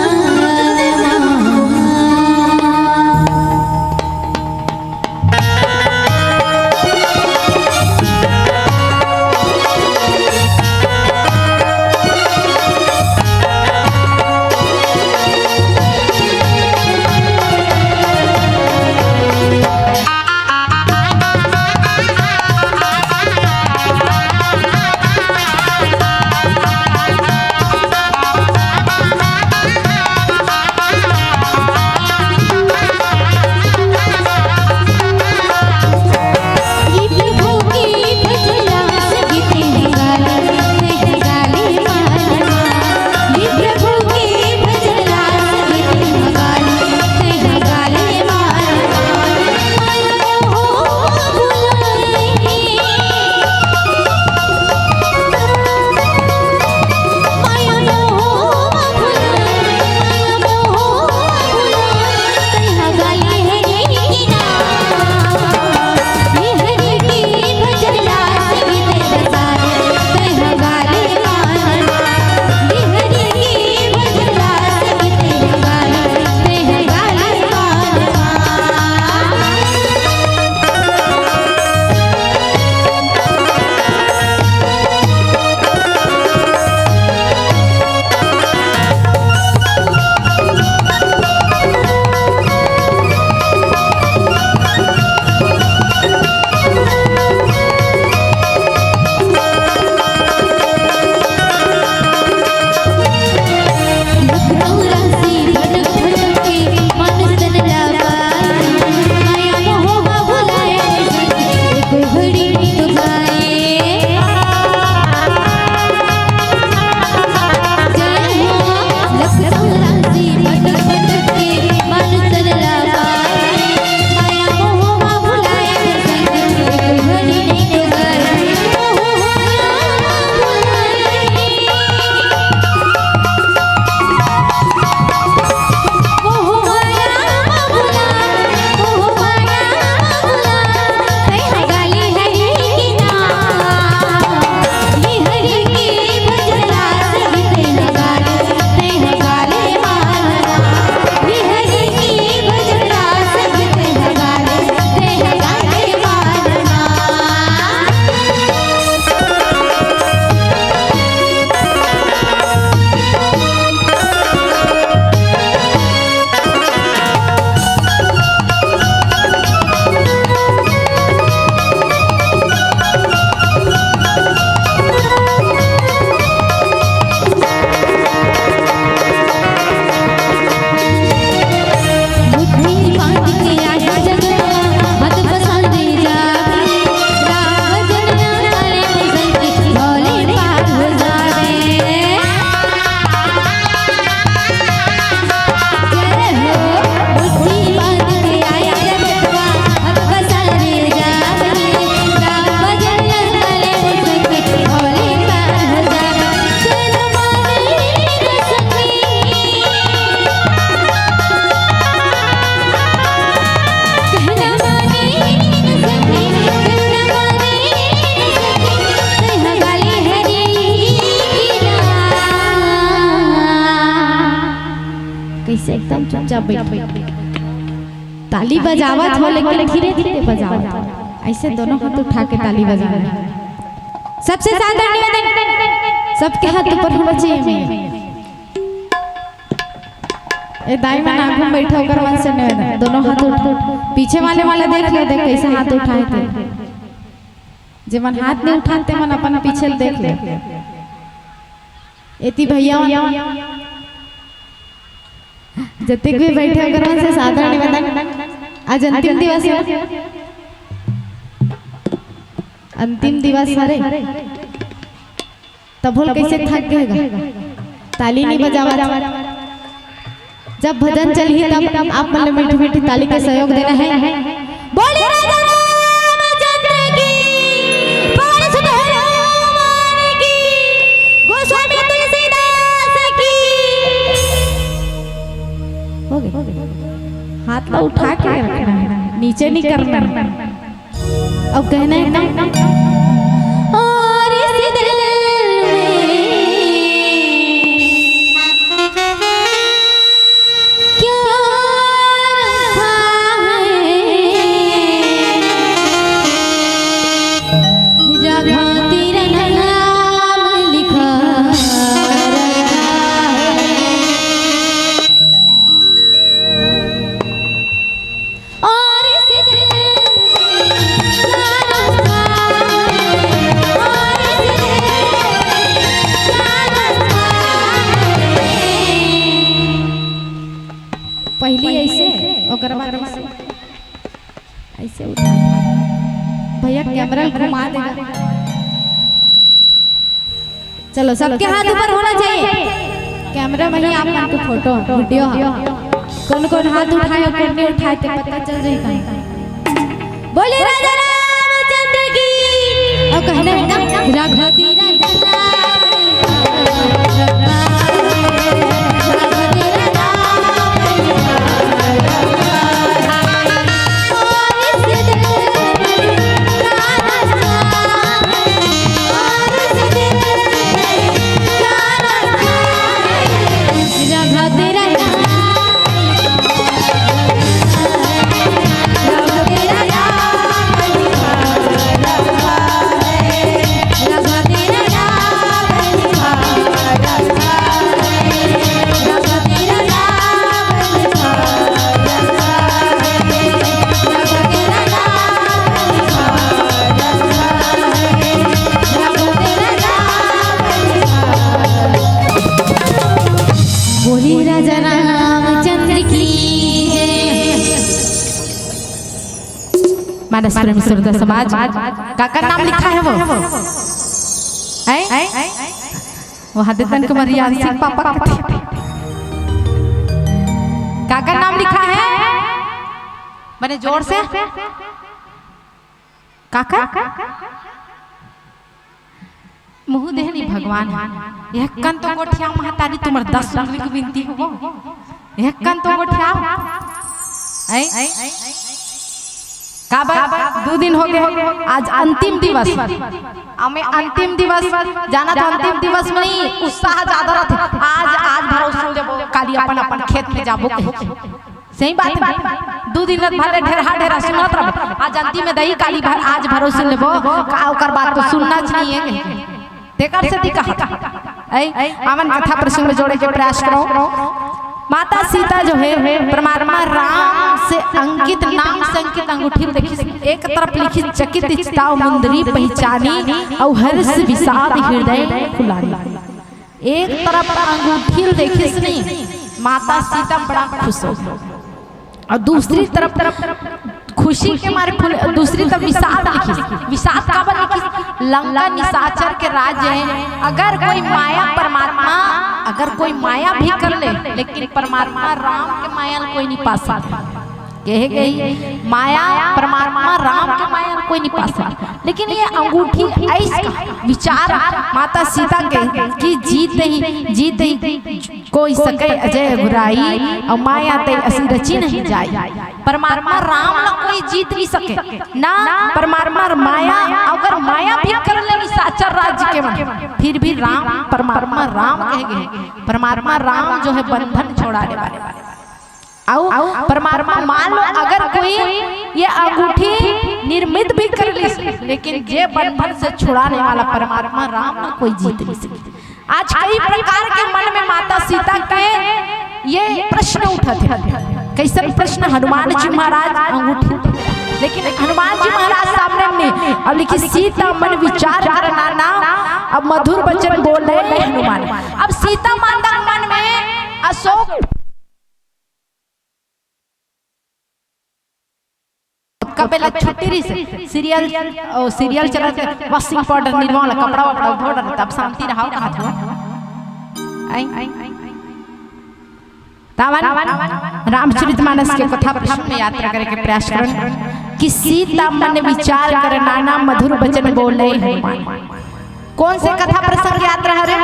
कैसे एकदम चुपचाप बैठ, ताली बजावत हो, लेकिन धीरे धीरे बजावत हो। ऐसे दोनों हाथ उठा के ताली बजाना है। सबसे साधारण निवेदन, सबके हाथ ऊपर होना चाहिए। ए दाई मन आगू में बैठे, ओकर मन से निवेदन, दोनों हाथ उठा। पीछे वाले वाला देख ले, देख कैसे हाथ उठाए थे। जे मन हाथ नहीं उठाते, मन अपन पीछे देख ले। एती भैया, जतिक भी बैठे, ओकर मन से साधारण निवेदन, आज अंतिम दिवस है, अंतिम दिवस हरे, तभो ल कैसे थक गए गा? ताली नहीं बजावा। जब भजन चलही, तब आप मन ल मीठी मीठी ताली के सहयोग देना है। बोले राजा रामचंद्र की, पवन सुत हनुमान की, गोस्वामी तुलसीदास की। हो गए। हाथ ला उठा के रखना है, नीचे नहीं करना है। अब कहना है ना, और इस दिल में क्या रखा है, जहाँ तेरा नाम लिखा रखा है। और इस दिल में क्या रखा है, और इस दिल में क्या रखा है। पहली ऐसे, ओकर बाद ऐसे, ऐसे उठा। भैया कैमरा घुमा देगा। चलो, सबके हाथ ऊपर होना चाहिए। कैमरा में ही आप मन के फोटो, वीडियो हा। कौन कौन हाथ उठाए और कौन नहीं उठाए, ते पता चल जाए कहीं। बोले राजा रामचंद्र की। और कहना है ना, रघुपति राजा राम। बोली राजा रामचंद्र की जय। मानस प्रेम श्रोता समाज, काकर नाम लिखा है वो? हैं? वो हदे तन के मर्याद सिंह पापा कथे। काकर नाम लिखा है? बने जोर से। काकर? मुहूं देहनी भगवान हे। एक कन तो गोठिया महतारी, तुम्हर दस उंगली के बिनती होवो। एक कन तो गोठिया। ऐ? काबर? दू दिन हो गए, आज अंतिम दिवस। अमे अंतिम दिवस, जाना तो अंतिम दिवस में ही उत्साह ज्यादा रहथे। आज, आज भर सुन लेबो, काली अपन, अपन खेत में जाबो कहे। सही बात हे। दू दिन रात भर ले ढेरहा ढेरहा सुनत रहबे। आज अंतिम में दही काली भर, आज भरोसे लेबो, का ओकर बात तो सुनना चाहिए कहे। तेकर सेती कहत हे। ऐ, हमन कथा प्रसंग में जोड़े के प्रयास करो। माता सीता जो हे, परमात्मा राम से अंकित, नाम से अंकित अंगूठी ल देखिस। एक तरफ लिखिस, चकित चिताव मुंदरी पहिचानी, अउ हर्ष विषाद हृदय खुलानी। एक तरफ अंगूठी ल देखिस नहीं, माता सीता बड़ा खुश हो, अउ दूसरी तरफ, तरफ खुशी के मारे फूल, दूसरी तरफ विषाद लिखिस। विषाद काबर लिखिस? लंका निशाचर के राज्य हे, अगर कोई माया परमात्मा, अगर कोई माया भी कर ले, लेकिन परमात्मा राम के माया ल कोई नहीं पा सकता। कहे गई, माया, परमात्मा राम के माया कोई नहीं पा सकता। लेकिन ये अंगूठी ऐस का विचार माता सीता के कि जीत ही, जीत ही कोई सके अजय अघुराई, अउ माया ते असी रची नहीं जाई। परमात्मा राम ला कोई जीत नहीं सके ना। परमात्मा माया, अगर माया भी कर ले निशाचर राज्य के मन, फिर भी राम, परमात्मा राम कहे गए। परमात्मा राम जो हे बंधन छोड़ाने वाले। अउ परमात्मा, मान लो अगर कोई ये अंगूठी निर्मित भी कर लिस, लेकिन जे बंधन से छुड़ाने वाला परमात्मा राम ला कोई जीत नहीं सके। आज कई प्रकार के मन में माता सीता के ये प्रश्न उठत हे। कैसन प्रश्न? हनुमान जी महाराज अंगूठी, लेकिन हनुमान जी महाराज सामने में नहीं। अब लिखिस, सीता मन विचार कर नाना, अब मधुर वचन बोले हनुमान। अब सीता माता मन में अशोक कबे ला छुट्टी रहिस, सीरियल, ओ, सीरियल चलत हे, washing powder, निरमा वाला कपड़ा वपड़ा धो डालत, अब शांति रहा कहा था। आई, तावन रामचरित मानस के कथा प्रसंग में यात्रा करे के प्रयास करन कि सीता मन विचार कर नाना, मधुर वचन बोले हनुमान। कौन से कथा प्रसंग यात्रा हरे?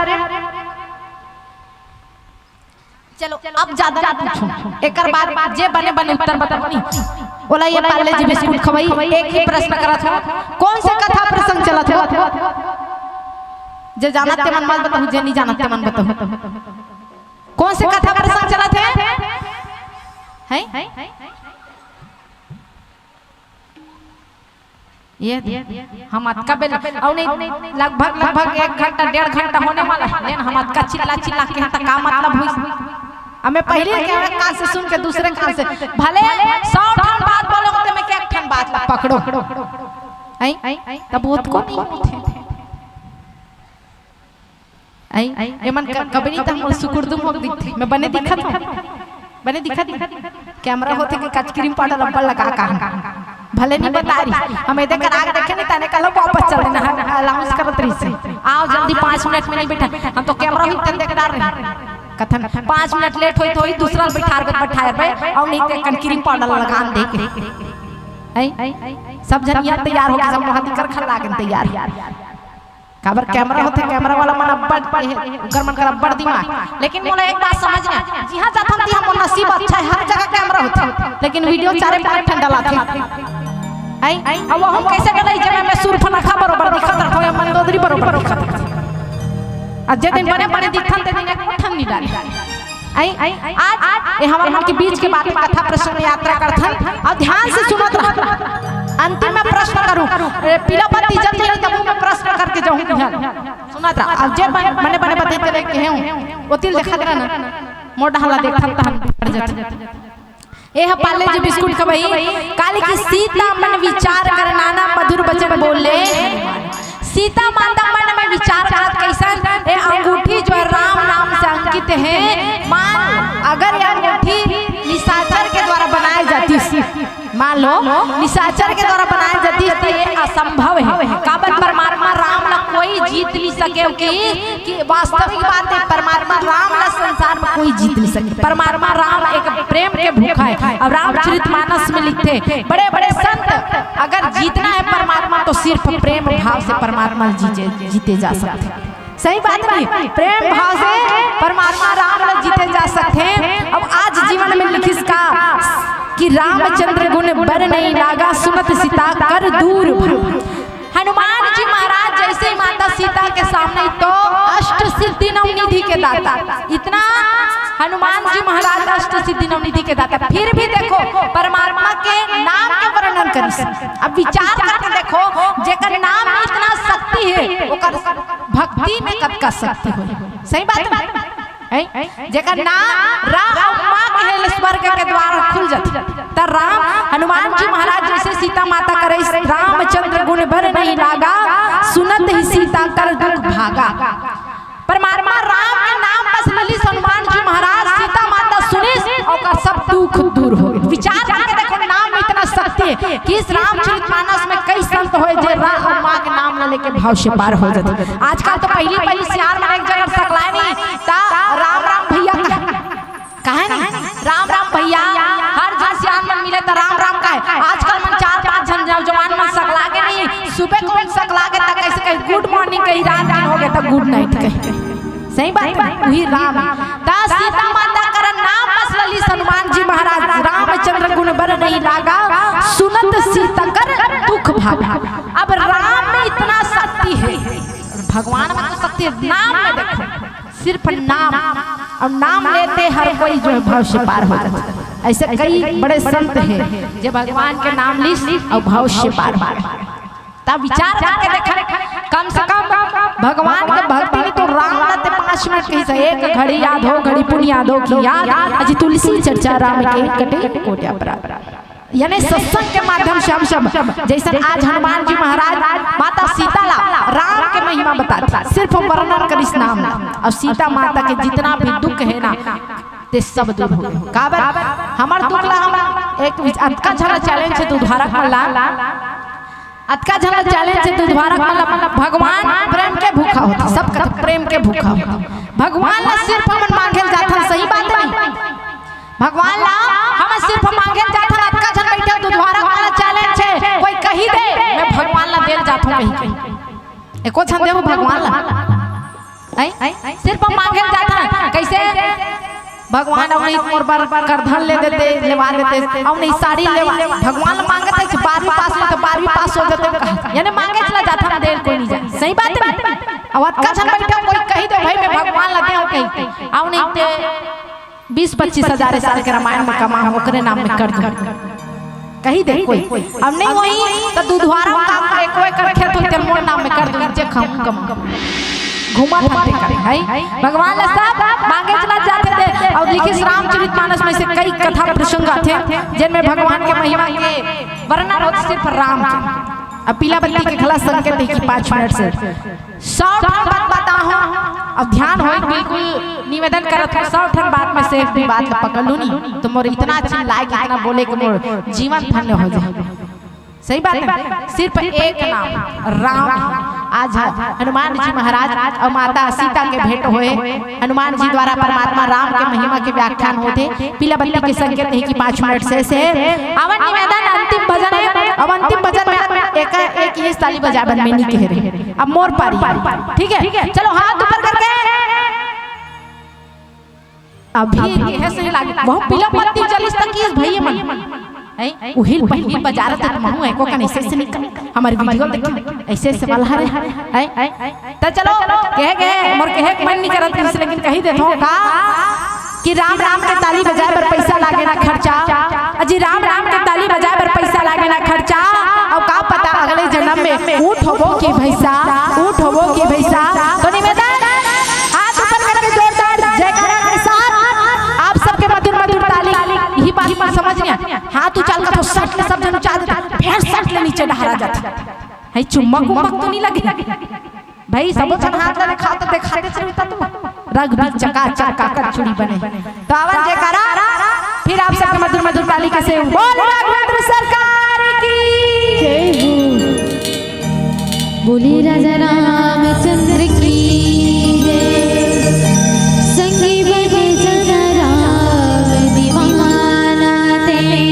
चलो, अब ज्यादा ना पूछो, एकर बाद जे बने बने उत्तर बताओ नी। ओला ये पार्ले जी बिस्कुट खवाई, एक ही प्रश्न करत हो, कौन से कथा प्रसंग चलत हो? जे जानत ते मन मत बताओ, जे नहीं जानत ते मन बताओ। कौन से कथा प्रसंग चलत हे? हैं? ये हम अतका बेल, अउ नहीं, लगभग, लगभग एक घंटा, डेढ़ घंटा होने वाला हे। लेकिन हम अतका चिल्ला चिल्ला के त का मतलब हुई? हमें पहले के कान से सुन के दूसरे कान से, भले सौ ठन बात बोलो, तो मैं एक ठन बात ला पकड़ो। आई? तब वो को नहीं होते। आई, एमन क-, कभी नहीं त हमर सुकुर दुम हो दिखथे। मैं बने दिखत हूँ, बने दिखत हूँ। कैमरा होथे कि कच क्रीम पाउडर अब्बड़ लगा का हूँ। भले नहीं बता रही, हम एदे करा के देखे नहीं, तने कल वापस चल देना है, अनाउंस करत रही से। आओ जल्दी, पाँच मिनट में नहीं बैठा, हम तो कैमरा ही तन देख डार रहे। कथन पाँच मिनट लेट होई तो होई, दूसरा बैठार बे, बैठार बे, और नहीं ते कन क्रीम पाउडर लगान दे के। आई, सब जन यहाँ तैयार हो गए, सब वहाँ दिकर खल लागन तैयार। काबर कैमरा होथे, कैमरा वाला मन अब्बड़, उकर मन कर अब्बड़ दिमाग। लेकिन मोला एक बात समझ में, जिहाँ जाथन तिहाँ मोर नसीब अच्छा हे, हर जगह कैमरा होथे, लेकिन वीडियो चारे पाँच ठन डलाथे। आई, अब वो हम कैसे डलाई, जब मैं सुरफनखा बरोबर दिखत रहथों या मंदोदरी बरोबर दिखत रहथों। अब जे दिन बने बने दिखथन, ते दिन एक ठन नहीं डाली। आई, आज ये हमर मन के बीच के बात में कथा प्रसंग यात्रा करथन, अउ ध्यान से सुनत रह। अंतिम में प्रश्न करूँ, ए, पीला बत्ती जल जाही तब मैं प्रश्न करके जाहूँ बिहान। सुनत रह, अब जे बन-, बने बने बत्ती तेरे के हूँ, वो तिल देखत रह ना, मोर डहला देखत तहन बिगड़ जाथे। ए ह पार्ले जी बिस्कुट खवाई, काली कि सीता मन विचार कर नाना, मधुर वचन बोले। सीता माता मन में विचार करत कैसन, ए अंगूठी जो है राम नाम से अंकित है, मान अगर ये अंगूठी निशाचर के द्वारा बनाए जातिस, मान लो निशाचर के द्वारा बनाए जातिस तो ये असंभव है। काबर परमात्मा राम ला कोई जीत नहीं सके, कि, कि वास्तविक बात है, परमात्मा राम ला संसार में कोई जीत नहीं सके। परमात्मा राम एक प्रेम के भूखा है। अब रामचरित मानस में लिखथे, बड़े बड़े संत अगर जीतना है परमात्मा तो सिर्फ प्रेम भाव से परमात्मा जीते, जीते जा सकथे। सही बात नहीं, प्रेम भाव से परमात्मा राम ला जीते जा सकथे। अब आज जीवन में लिखिस का कि रामचंद्र गुण बरनइ लागा, सुनत सीता कर दूर भागा। हनुमान जी महाराज जैसे ही माता सीता के सामने तो अष्ट सिद्धि नवनिधि के दाता, इतना हनुमान जी महाराज अष्ट सिद्धि नवनिधि के दाता। फिर भी देखो परमात्मा के नाम के वर्णन करिस। अब विचार करके देखो, जेकर नाम में इतना शक्ति है, ओकर भक्ति में कतका शक्ति होही। सही बात ना? हैं? जेकर नाम रा अउ माँ के हे, स्वर्ग के द्वार खुल जाथे। त राम, हनुमान जी महाराज जैसे सीता माता करे, रामचंद्र गुण बरनइ लागा, सुनत ही सीता कर दुख भागा। परमात्मा राम के नाम बस ललिस हनुमान जी महाराज, सीता माता सुनिस, ओकर सब दुख दूर हो गे। विचार करके देखो, नाम में इतना शक्ति है कि इस रामचरित मानस में कई संत होय जे राम अउ माँ के नाम ला लेके भाव से पार हो जाथे। आजकल तो पहली पहली सियान मन एक जगह सकलाय नहीं, ता राम राम भैया कहे, कहे नहीं, राम राम भैया, हर जन सियान मन मिले त राम राम कहे। आजकल मन चार पांच जन नौजवान मन सकला गे नहीं, सुबह कौन सकला गे त कैसे कहे good morning कही, रात दिन हो गे त good night कहे। सही बात है, वही राम। ता सीता माता कर नाम बस ललिस हनुमान जी महाराज, रामचंद्र गुण बरनइ लागा, सुनत सीता कर दुख भागा। अब राम में इतना शक्ति है, भगवान में तो शक्ति है, नाम में देखो, सिर्फ नाम, और नाम लेते हर कोई जो है भव से पार हो जाता है। ऐसे कई बड़े संत हे जे भगवान के नाम लिस अउ भव से बार बार। त विचार करके देखन, कम से कम भगवान के भक्ति में तो राम ला ते पाँच मिनट कहिस, एक घड़ी याद हो, घड़ी पुन याद हो कि याद, अजी तुलसी चर्चा राम के कटे कोटि अपराध। यानी सत्संग के माध्यम से हम सब, जैसे आज हनुमान जी महाराज माता सीता ला राम के महिमा बताथे, सिर्फ वर्णन करिस नाम ला, अउ सीता माता के जितना भी दुख हे ना, ते सब दूर हो गे। काबर? हमर दुख ला हम एक विच-, अतका झन ला challenge हे दुधारक मन ला, अतका झन ला challenge हे दुधारक मन ला, भगवान प्रेम के भूखा होथे, सब कथे प्रेम के भूखा होथे। भगवान ला सिर्फ हमन मांगे ल जाथन, सही बात नहीं? भगवान ला हमन सिर्फ मांगे ल जाथन, अतका झन बैठे दुधारक मन ला challenge हे, कोई कहि दे, "मैं भगवान ला दे ल जाथों" कहि के। एको झन देहू भगवान ला। हैं? सिर्फ हम मांगे ल जाथन। कैसे? भगवान अउ नहीं मोर बर करधन ले देते, लेवा देते, अउ नहीं साड़ी लेवा। भगवान ल मांगत हे, बारहवीं पास हो तो बारहवीं पास हो जाते, कहा। यानी मांगे चला जाथन, दे कोई नहीं जाए। सही बात नहीं? अब अतका झन बैठे, कोई कहि दे, "भाई, मैं भगवान ला देहूं" कहि, अउ नहीं ते बीस पच्चीस हजार साल के रामायण में कमा, ओकरे नाम में कर दूं। कहि दे कोई। अब नहीं वही, त दुधारक काम एको एकड़ खेत हो, तेल मोर नाम में कर दूं, जे खाऊं कम। घुमा था देखा, है? भगवान ला सब मांगे चला जाथे दे। अउ लिखिस रामचरित मानस में से कई कथा प्रसंग आथे, जिनमें भगवान के महिमा के वर्णन होथे सिर्फ राम के। अब पीला बत्ती के घला संकेत हे कि पाँच मिनट से सौ ठन बात बताहूं, अब ध्यान होई, बिल्कुल निवेदन करत हूं, सौ ठन बात में से एक भी बात ला पकड़ लूं नहीं, तो मोर इतना चिल्लाए कि इतना बोले कि मोर जीवन धन्य हो जाए। सही बात है, सिर्फ एक नाम राम। आज हनुमान जी महाराज अउ माता सीता के भेंट होए, हनुमान जी द्वारा परमात्मा राम के महिमा के व्याख्यान होथे। पीला बत्ती के संकेत हे कि पाँच मिनट से, से आवन निवेदन, अंतिम भजन हे। अब अंतिम भजन में एक, एक ही ताली बजाए बर मैं नहीं कह रहे, अब मोर पारी। ठीक है, चलो हाथ ऊपर करके। अभी कहे से लागे, बहुत पीला बत्ती जलिस तक इस भैया मन। हैं? उहिल पहिली बजा रहे थे, महू एको कन ऐसे से निकल। हमर video देखे, ऐसे ऐसे वाला हरे। हैं? त चलो, कहे गए, मोर कहे के मन नहीं करत, लेकिन कहि देथों का कि राम राम के ताली बजाए बर पैसा लागे ना खर्चा। अजी राम राम के ताली बजाए बर पैसा लागे ना खर्चा। अउ का पता अगले जन्म में ऊंट होबो कि भैंसा, ऊंट होबो कि भैंसा। तो निवेदन, हाथ ऊपर करके जोरदार जयकारा के साथ आप सबके मधुर मधुर ताली। यही बात पर समझ गया। हाथ उछाल का तो सट ले सब जन उछाल देता, फिर सट ले नीचे डहरा जाता। है चुम्बक उम्बक तो नहीं लगे? भाई, सबो झन हाथ ला दिखा, तो दिखा दे, चलता तू। रग भी चका चक काकर चूड़ी बने। तो आवन जयकारा, फिर आप सबके मधुर मधुर ताली के से बोल राघवेंद्र सरकार की। जय हो। बोले राजा रामचंद्र की जय। संगी बने जन राम दीवाना तेरे।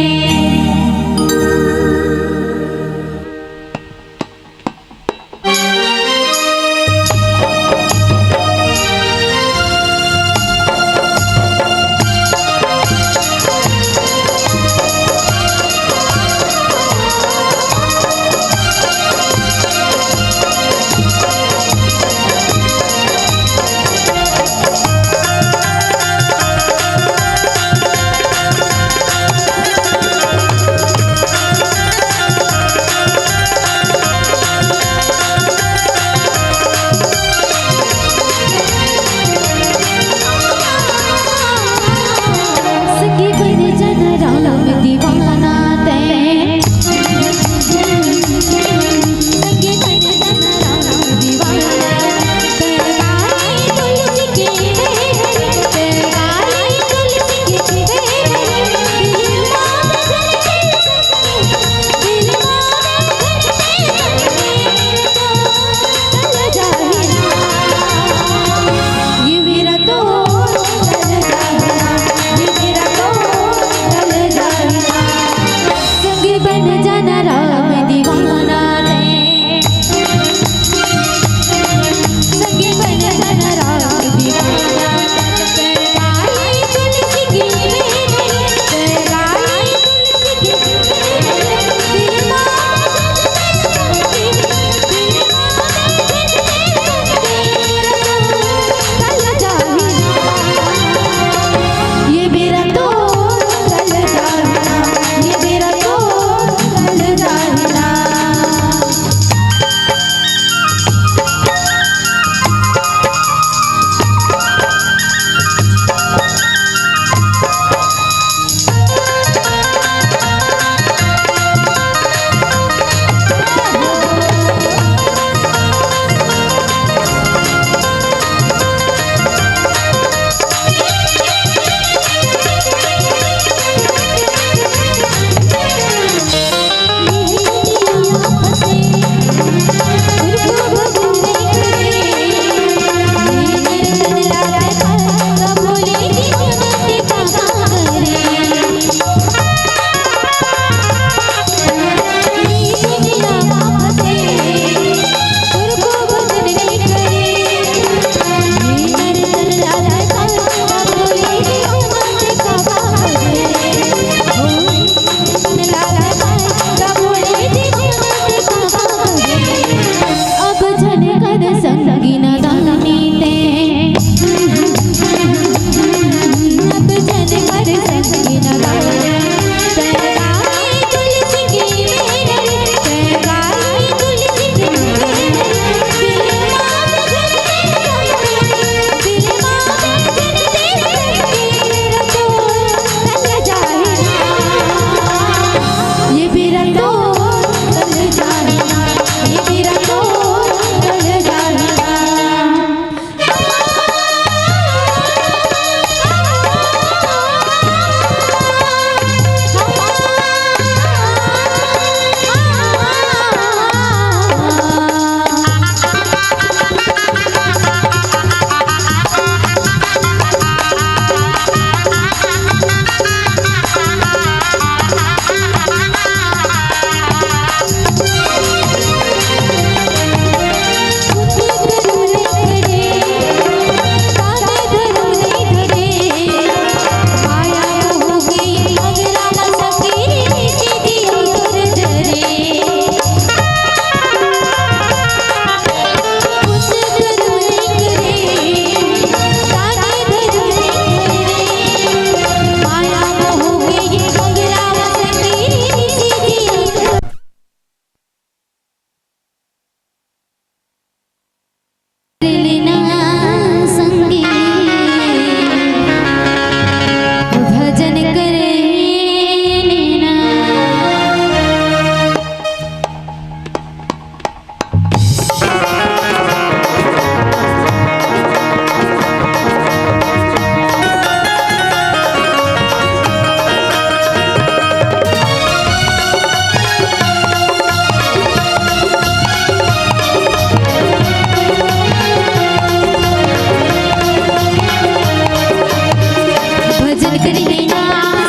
कर लेना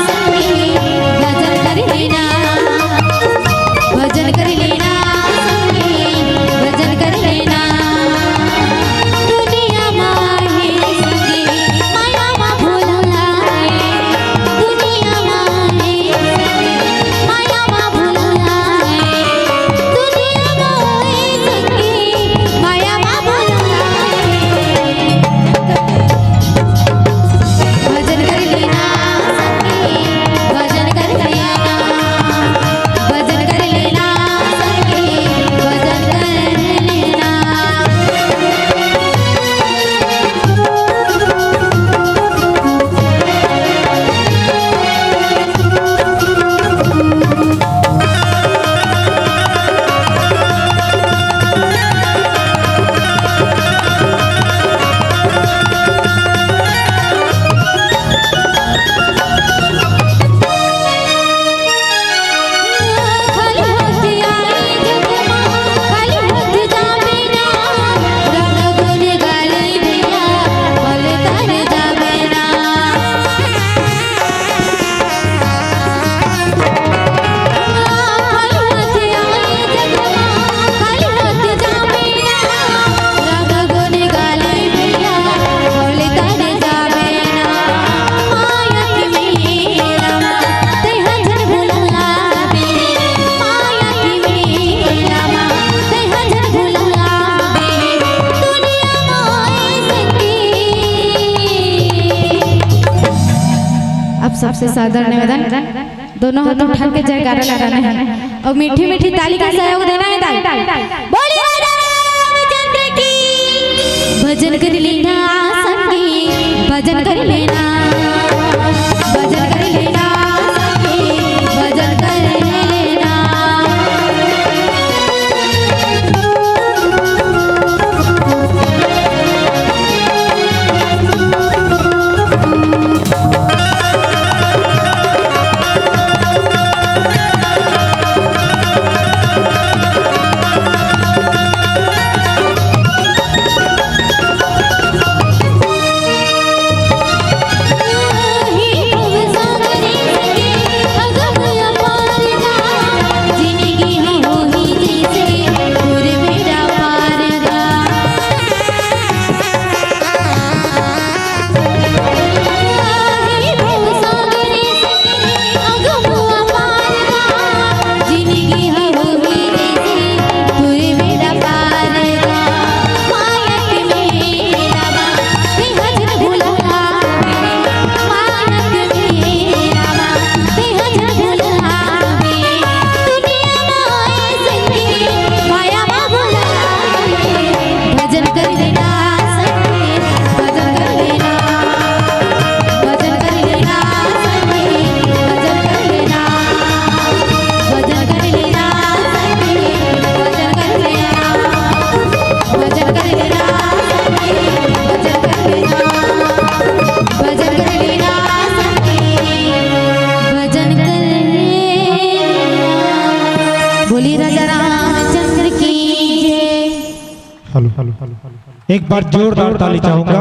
संगी, भजन कर लेना, भजन कर लेना संगी, भजन कर लेना। दुनिया माहे संगी, माया मा भुलाए। दुनिया माहे संगी, माया मा भुलाए। दुनिया माहे संगी, माया मा भुलाए। भजन कर लेना संगी, भजन कर लेना, भजन कर लेना संगी, भजन कर लेना। अब सबसे सादर निवेदन, दोनों हाथ उठा के जयकारा लगाना है और मीठी मीठी ताली का सहयोग देना है। ताली। बोलिए राजा रामचंद्र की। भजन कर लेना संगी, भजन कर लेना, भजन कर लेना संगी, भजन कर लेना। बोलिए राजा रामचंद्र की जय। Hello, hello, hello, hello. एक बार जोरदार ताली चाहूंगा।